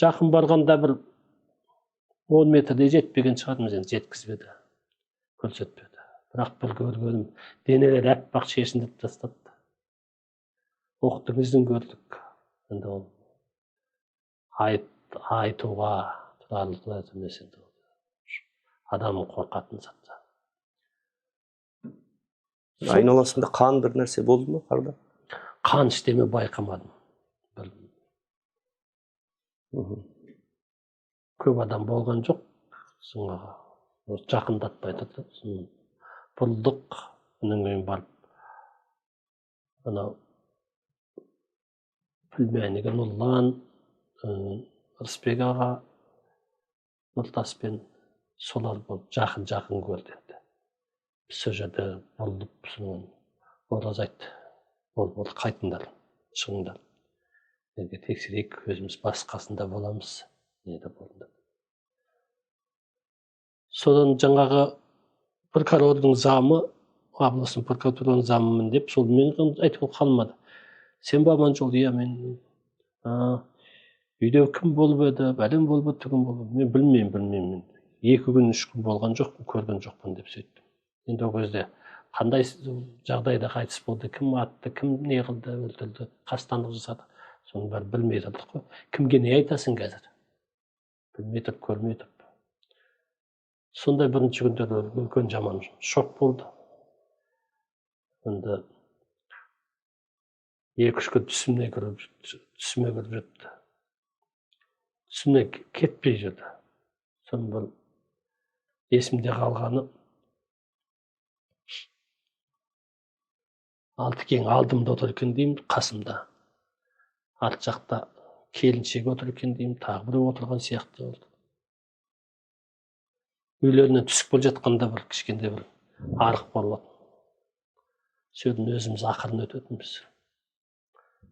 S2: Жақын барғанда бір 10 метрдей жетпеген шығармыз, енді жеткізбеді, көрсетпеді. Бірақ бір көргенім, денелері аппақ шешіндіріп тастапты. Оқтың ізін көрдік. Енді ол айтуға тұрарлық нәрсе емес енді. Адам қорқатын зат.
S1: Айналасында қан бір нәрсе болды ма қарда?
S2: Қан ештеме байқамадым. Көп адам болған жоқ. Жаңағы жақындатпай тұрды. Сосын бұрылдық, одан кейін барып анау племяннигі Нұрлан, Рысбек аға, Нұртаспен солар болып жақын-жақын көрді енді. Біз сол жерде бұрылып, соны Ораз айтты: болды, болды, қайтыңдар, шығыңдар. Енді тексерейік, өзіміз басқасында боламыз. Не де болды. Содан жаңағы прокурордың замы, областың прокуратураның замымын деп, сол мен айтып қалмады. Сен ба Аманжол? Иә, мен. Үйде кім болып еді, бәлем болып еді, түгін болып еді. Мен білмеймін, білмеймін. 2 күн, 3 күн болған жоқпын, көрген жоқпын деп сөйттім. Енді ол кезде қандай жағдайда қайтыс болды, кім атты, кім не қылды, өлтірді, қастандық жасады, соның бәрін білмей тұрдық қой. Кімге не айтасың қазір? Білмей тұрып, көрмей тұрып. Сондай бірінші күндері үлкен жаман шок болды. Енді 2-3 күн түсіме кіріп, түсіме кіріп жүрді. Түсімнен кетпей жүрді. Соның бір есімде қалғаны, Алтыкең алдымда отыр екен деймін, қасымда. Арт жақта келіншегі отыр екен деймін, тағы біреу отырған сияқты болды. Үйлерінен түсіп келе жатқанда бір кішкентай бір арық болатын. Сол жерден өзіміз ақырын өтетінбіз.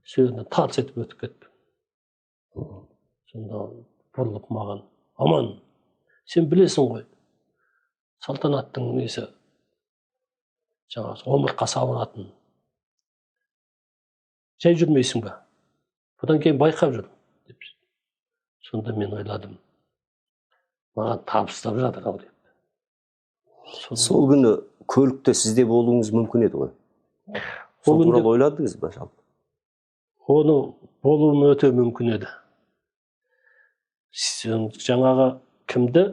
S2: Сол жерден тарс етіп өтіп кеттім. Сонда бұрылып маған: Аман, сен білесің ғой, Салтанаттың несі, жаңағы омыртқасы ауыратын. Жай жүрмейсің бе? Бұдан кейін байқап жүр деп. Сонда мен ойладым, маған табыстап жатыр ау деп.
S1: Сол күні көлікте сізде болуыңыз мүмкін еді ғой. Сол туралы ойладыңыз ба жалпы?
S2: Оны болуым өте мүмкін еді. Жаңағы кімді?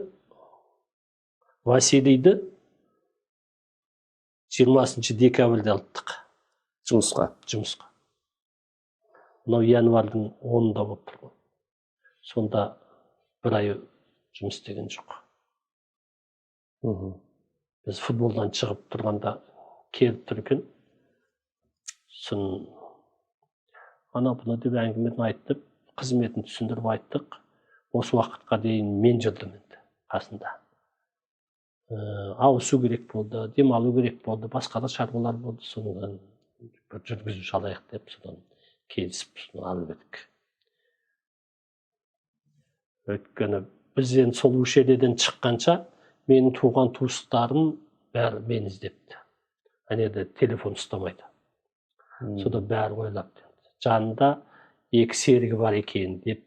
S2: Василийді 20 декабрьде алыптық.
S1: Жұмысқа.
S2: Жұмысқа. Мынау январьдың 10-ында болып тұр ғой. Сонда бір ай жұмыс істеген жоқ. Біз футболдан шығып тұрғанда келіп тұр екен. Сосын ана бұны деп әңгімені айтып, қызметін түсіндіріп айттық. Осы уақытқа дейін мен жүрдім енді қасында. Ауысу керек болды, демалу керек болды, басқа да шаруалар болды. Содан бір жүргізуші алайық деп, содан келісіп соны алып едік. Өйткені біз енді сол ущельеден шыққанша менің туған туыстарым бәрі мені іздепті. Ана жерде телефон ұстамайды. Содан бәрі ойлапты. Жанында 2 серігі бар екен деп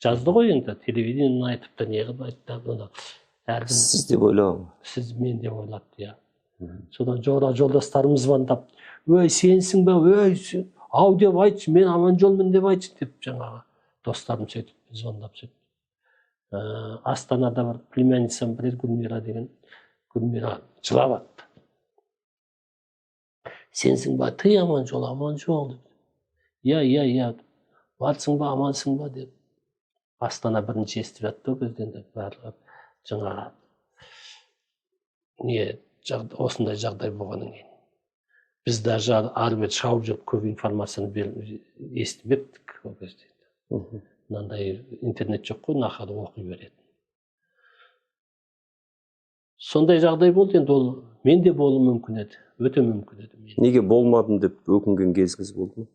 S2: жазды ғой енді, телевидениені айтыпты, не қылып айтты, бұны әркім
S1: Сіз деп ойлаған.
S2: Сіз мен деп ойлапты, иә. Содан жора жолдастарым звондап, өй сенсің бе, өй ау деп айтшы, мен Аманжолмын деп айтшы деп жаңағы достарым сөйтіп звондап сөйтіп. Астанада бір племянницам бар еді, Гүлмира деген. Гүлмира жылап атты. Сенсің ба, ты Аманжол, Аманжол деп. Иә, иә, иә. Барсың ба, амансың ба деп. Астана бірінші естіп жатты ол кезде енді барлығы жаңағы не осындай жағдай болғаннан кейін. Біз даже ары бері шауып жүріп көп информацияны естімептік ол кезде. Мынандай интернет жоқ қой, нақады оқи беретін. Сондай жағдай болды енді, ол мен де болуы мүмкін еді, өте мүмкін еді. Мен
S1: Неге болмадым деп өкінген кезіңіз болды ма?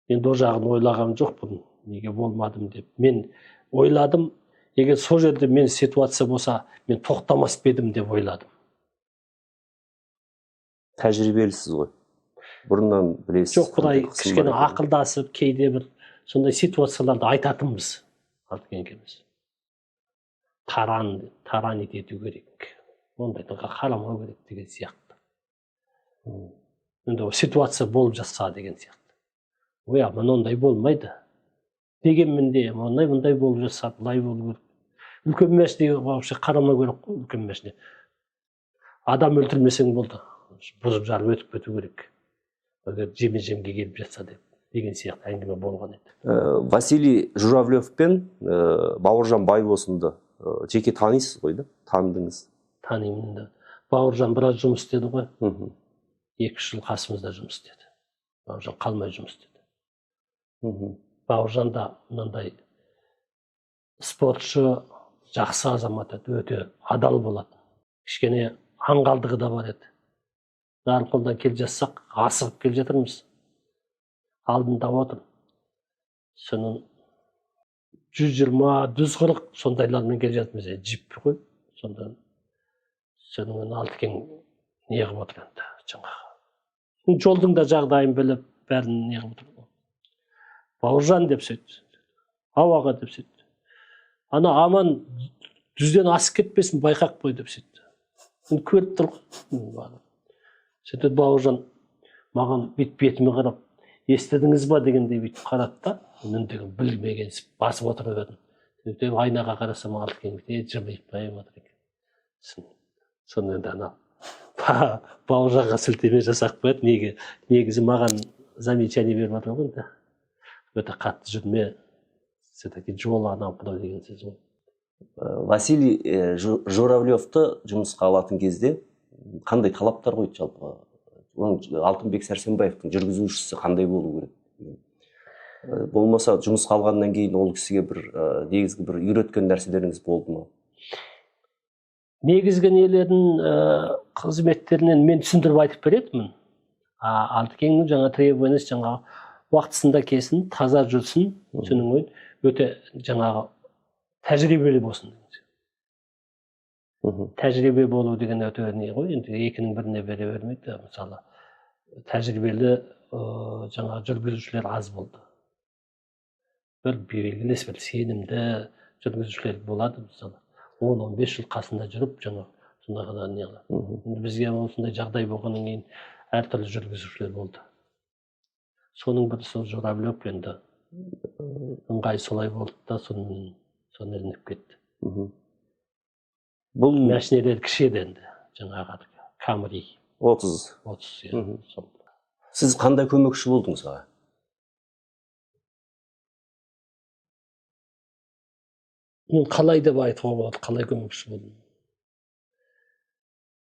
S2: Енді ол жағын ойлаған жоқпын, неге болмадым деп. Мен ойладым, егер сол жерде мен ситуация болса, мен тоқтамас па едім деп ойладым.
S1: Тәжірибелісіз ғой, бұрыннан білесіз.
S2: Жоқ, былай
S1: қандай қысым
S2: кішкене
S1: бар екенін.
S2: Ақылдасып, кейде бір сондай ситуацияларды айтатынбыз Алтыкен екеуміз. Таранить ету керек, ондайларға қарамау керек деген сияқты. Енді ол ситуация болып жатса деген сияқты. Ой, аман, ондай болмайды дегенмен де, мындай мындай болып жатса, былай болу керек. Үлкен машинаға вообще қарамау керек қой. Үлкен машина, адам өлтірмесең болды, бұзып жарып өтіп кету керек, егер жеме жемге келіп жатса деп деген сияқты әңгіме болған еді.
S1: Василий Журавлев пен Бауыржан Байбосынды жеке танисыз ғой, да? Таныдыңыз.
S2: Танимын да. Бауыржан біраз жұмыс істеді ғой. 2-3 жыл қасымызда жұмыс істеді. Бауыржан қалмай жұмыс істеді. Бауыржан да мынандай спортшы, жақсы азамат еді, өте адал болатын. Кішкене аңғалдығы да бар еді. Нарынқолдан келе жатсақ, асығып келе жатырмыз, алдында отыр. Соның 120, 140 сондайлармен келе жатырмыз, джип қой. Сонда соның Алтыкең не қылып отыр енді, жаңағы жолдың да жағдайын біліп, бәрін не қылып отыр. «Бауыржан», — деп сөйтті, «ау, аға», — деп сөйтті. «Ана аман 100-ден асып кетпесін, байқап қой», — деп сөйтті. Енді көріп тұр ғой. Сөйтеді, Бауыржан маған бүйтіп бетіме қарап, «Естідіңіз ба?» дегендей бүйтіп қарады да, мен деген білмегенсіп басып отыра бердім. Сөйтіп айнаға қарасам, Алтыкең бүйтіп жымиып қойып отыр екен. Соны енді ана Бауыржанға сілтеме жасап қояды. Неге негізі маған замечание беріп жатыр ғой енді, өте қатты жүрме, все таки жол анау мынау деген сөз ғой.
S1: Василий Журавлевті жұмысқа алатын кезде қандай талаптар қойды жалпы? Оның, Алтынбек Сәрсенбаевтың жүргізушісі қандай болу керек деген. Болмаса жұмысқа алғаннан кейін ол кісіге бір негізгі бір үйреткен нәрселеріңіз болды ма?
S2: Негізгі нелерін, қызметтерінен мен түсіндіріп айтып беретінмін. А Алтыкеңнің жаңа требование сі жаңағы уақытысында келсін, таза жүрсін, содан кейін өте жаңағы тәжірибелі болсын деген сияқты. Тәжірибе болу деген өте не ғой енді, екінің біріне бере бермейді. Мысалы, тәжірибелі жаңағы жүргізушілер аз болды. Бір белгілі бір сенімді жүргізушілер болады, мысалы, 10-15 жыл қасында жүріп, жаңағы сондай ғана не қылады. Енді бізге осындай жағдай болғаннан кейін әртүрлі жүргізушілер болды. Соның бірі сол Журавлев. Енді ыңғайы солай болды да, сонымен соны ілініп кетті.
S1: Бұл
S2: Мәшинелер кіші еді енді, жаңағы Камри.
S1: 30.
S2: 30, иә. Сол.
S1: Сіз қандай көмекші болдыңыз аға?
S2: Мен қалай деп айтуға болады, қалай көмекші болдым?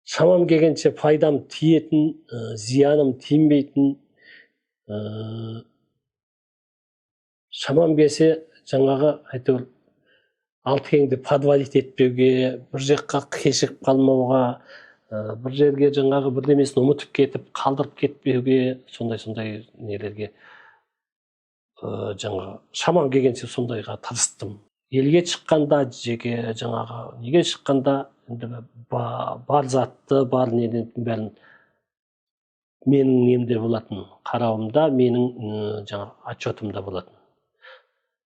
S2: Шамам келгенше пайдам тиетін, зияным тимейтін, шамам келсе жаңағы әйтеуір Алтыкеңді подводить етпеуге, бір жаққа кешігіп қалмауға, бір жерге жаңағы бірдемесін ұмытып кетіп, қалдырып кетпеуге, сондай сондай нелерге, жаңағы шамам келгенше сондайға тырыстым. Елге шыққанда, жеке жаңағы неге шыққанда енді бар затты, бар нені, бәрін менің немде болатын, қарауымда, менің жаңағы отчетымда болатын.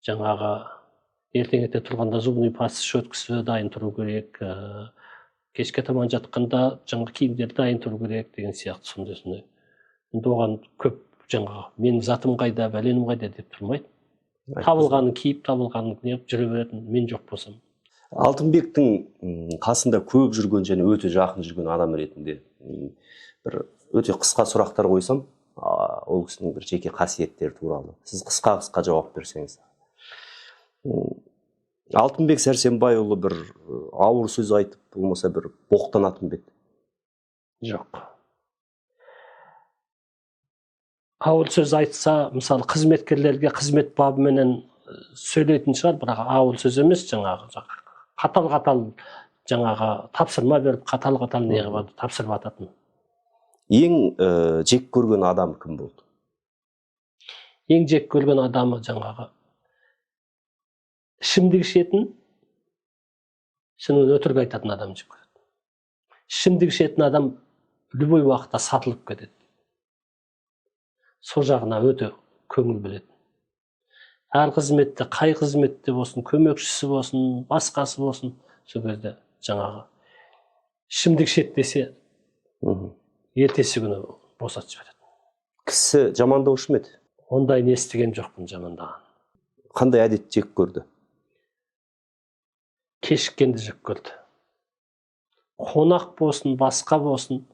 S2: Жаңағы ертең ерте тұрғанда зубной паста, щеткасы дайын тұру керек, кешке таман жатқанда жаңағы киімдер дайын тұру керек деген сияқты, сондай сондай. Енді оған көп жаңағы менің затым қайда, бәленім қайда деп тұрмайды. Табылғанын киіп, табылғанын неғып жүре беретін, мен жоқ болсам.
S1: Алтынбектің қасында көп жүрген және өте жақын жүрген адам ретінде бір өте қысқа сұрақтар қойсам, ол кісінің бір жеке қасиеттері туралы сіз қысқа қысқа жауап берсеңіз. Алтынбек Сәрсенбайұлы бір ауыр сөз айтып, болмаса бір боқтанатын ба еді?
S2: Жоқ. Ауыр сөз айтса, мысалы, қызметкерлерге қызмет бабыменен сөйлейтін шығар, бірақ ауыр сөз емес, жаңағы қатал қатал жаңағы тапсырма беріп, қатал қатал не қылып тапсырып ататын.
S1: Ең жек көрген адам кім болды?
S2: Ең жек көрген адамы жаңағы ішімдік ішетін, шынымен өтірік айтатын адам жек көреді. Ішімдік ішетін адам любой уақытта сатылып кетеді, сол жағына өте көңіл бөлетін. Әр қызметте, қай қызметте болсын, көмекшісі болсын, басқасы болсын, сол кезде жаңағы ішімдік ішеді десе, ертесі күні босатып жібереді.
S1: Кісі жамандаушы ма еді?
S2: Ондай не естіген жоқпын жамандаған.
S1: Қандай әдет жек көрді?
S2: Кешіккенді жек көрді, қонақ болсын, басқа болсын.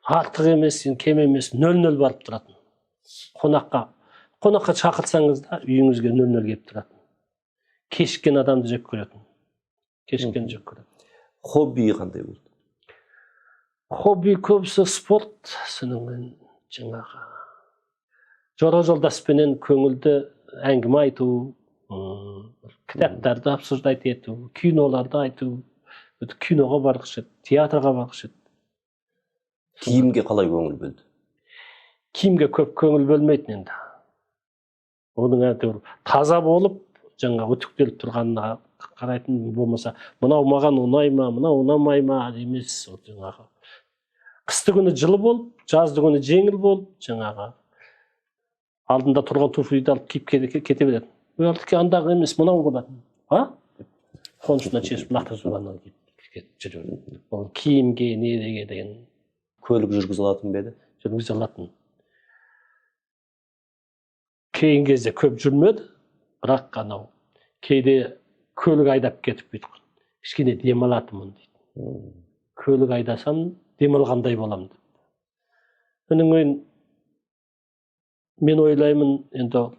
S2: Артық емес, кем емес, 00 барып тұратын қонаққа. Қонаққа шақырсаңыз да, үйіңізге 00 келіп тұратын. Кешіккен адамды жек көретін, кешіккенді жек көретін.
S1: Хоббиі қандай болды?
S2: Хобби көбісі спорт, содан кейін жаңағы жора жолдаспенен көңілді әңгіме айту, кітаптарды обсуждать ету, киноларды айту. Өте киноға барғысы еді, театрға барғысы еді.
S1: Киімге қалай көңіл бөлді?
S2: Киімге көп көңіл бөлмейтін енді. Оның әйтеуір таза болып, жаңағы үтіктеліп тұрғанына қарайтын болмаса, мынау маған ұнай ма, мынау ұнамай ма емес, ол жаңағы қысты күні жылы болып, жазды күні жеңіл болып, жаңағы алдында тұрған туфлиді алып киіп кете беретін. Ой, андағы емес, мынау болатын, а деп қонышынан шешіп лақтырып, ананы киіп кетіп жүре беретін. Ол киімге неге деген.
S1: Көлік жүргізе алатын ба еді?
S2: Жүргізе алатын. Кейін кезде көп жүрмеді, бірақ анау кейде көлік айдап кетіп, бүйтіп кішкене демалатынмын дейді. Көлік айдасам, демалғандай боламын деп. Содан кейін мен ойлаймын, енді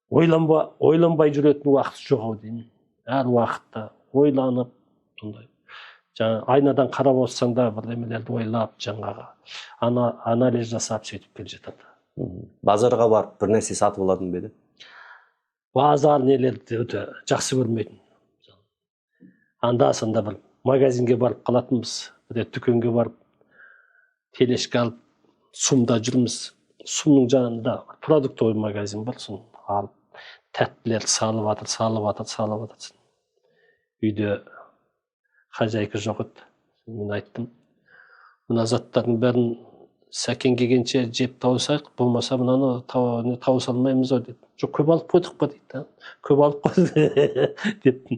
S2: ойланбай жүретін уақыт жоқ ау деймін. Әр уақытта ойланып, сондай жаңа айнадан қарап отырсаң да, бірдемелерді ойлап, жаңағы анализ жасап, сөйтіп келе жатады.
S1: Базарға барып бір нәрсе сатып алатын ба еді?
S2: Базар нелерді өте жақсы көрмейтін. Анда санда бір магазинге барып қалатынбыз, бір рет дүкенге барып, тележка алып, ЦУМда жүрміз. ЦУМның жанында продуктовый магазин бар, соны алып, тәттілерді салып жатыр, салып жатыр, салып жатыр. Үйде хозяйка жоқ еді. Мен айттым: «Мына заттардың бәрін Сәкен келгенше жеп тауысайық, болмаса мынаны тауыса алмаймыз ау», — деп. «Жоқ, көп алып қойдық па?» — дейді да. «Көп алып қойдық», — деп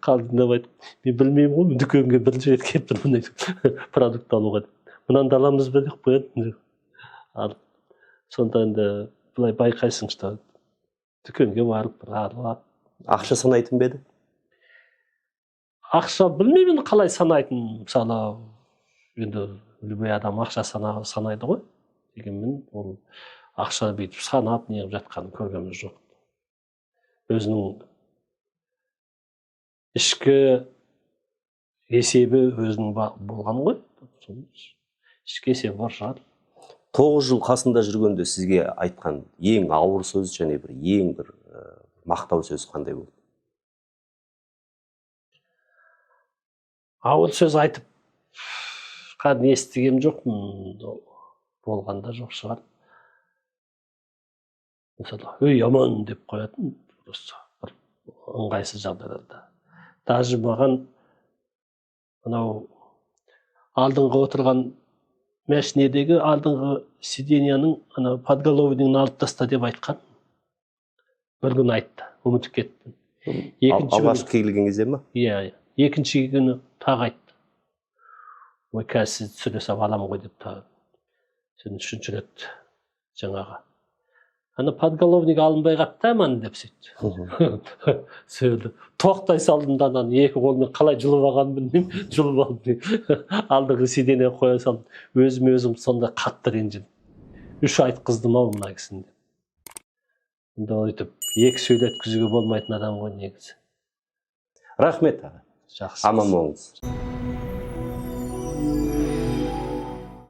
S2: қалжыңдап айтып. «Мен білмеймін ғой, мен дүкенге бірінші рет келіп тұрмын продукт алуға», — деп. «Мынаны да аламыз ба?» — деп қояды. Алып, сонда енді былай байқайсың, что дүкенге барып бір аралап.
S1: Ақша санайтын ба еді?
S2: Ақша білмеймін қалай санайтынын. Мысалы, енді любой адам ақша санайды ғой, дегенмен ол ақша бүйтіп санап неғып жатқанын көргеніміз жоқ. Өзінің ішкі есебі өзінің болған ғой. Сол ішкі есебі бар шығар.
S1: 9 жыл қасында жүргенде сізге айтқан ең ауыр сөз және бір ең бір мақтау сөзі қандай болды?
S2: Ауыр сөз айтып кәдімгі естіген жоқпын, болған да жоқ шығар. Мысалы, «Ей, аман» деп қоятын просто бір ыңғайсыз жағдайларда. Даже маған мынау алдыңғы отырған мәшинедегі алдыңғы сиденьяның ана подголовнигін алып таста деп айтқан. Бір күні айтты, ұмытып кеттім. Екінші күні
S1: Алғашқы келген кезде ма?
S2: Иә, екінші күні тағы айтты. «Ой, қазір сізді түсіре салып аламын ғой», — деп тағы. Содан үшінші рет жаңағы ана подголовник алынбай қалыпты, аман деп сөйтті. Сөйледі, тоқтай салдым да, ананы екі қолыммен қалай жұлып алғанымды білмеймін, жұлып алдым, алдыңғы сиденьеге қоя салдым. Өзіме өзім сондай қатты ренжідім, үш айтқыздым ау мына кісіні деп. Енді өйтіп екі сөйлеткізуге болмайтын адам ғой негізі.
S1: Рахмет, аға.
S2: Жақсы.
S1: Аман болыңыз.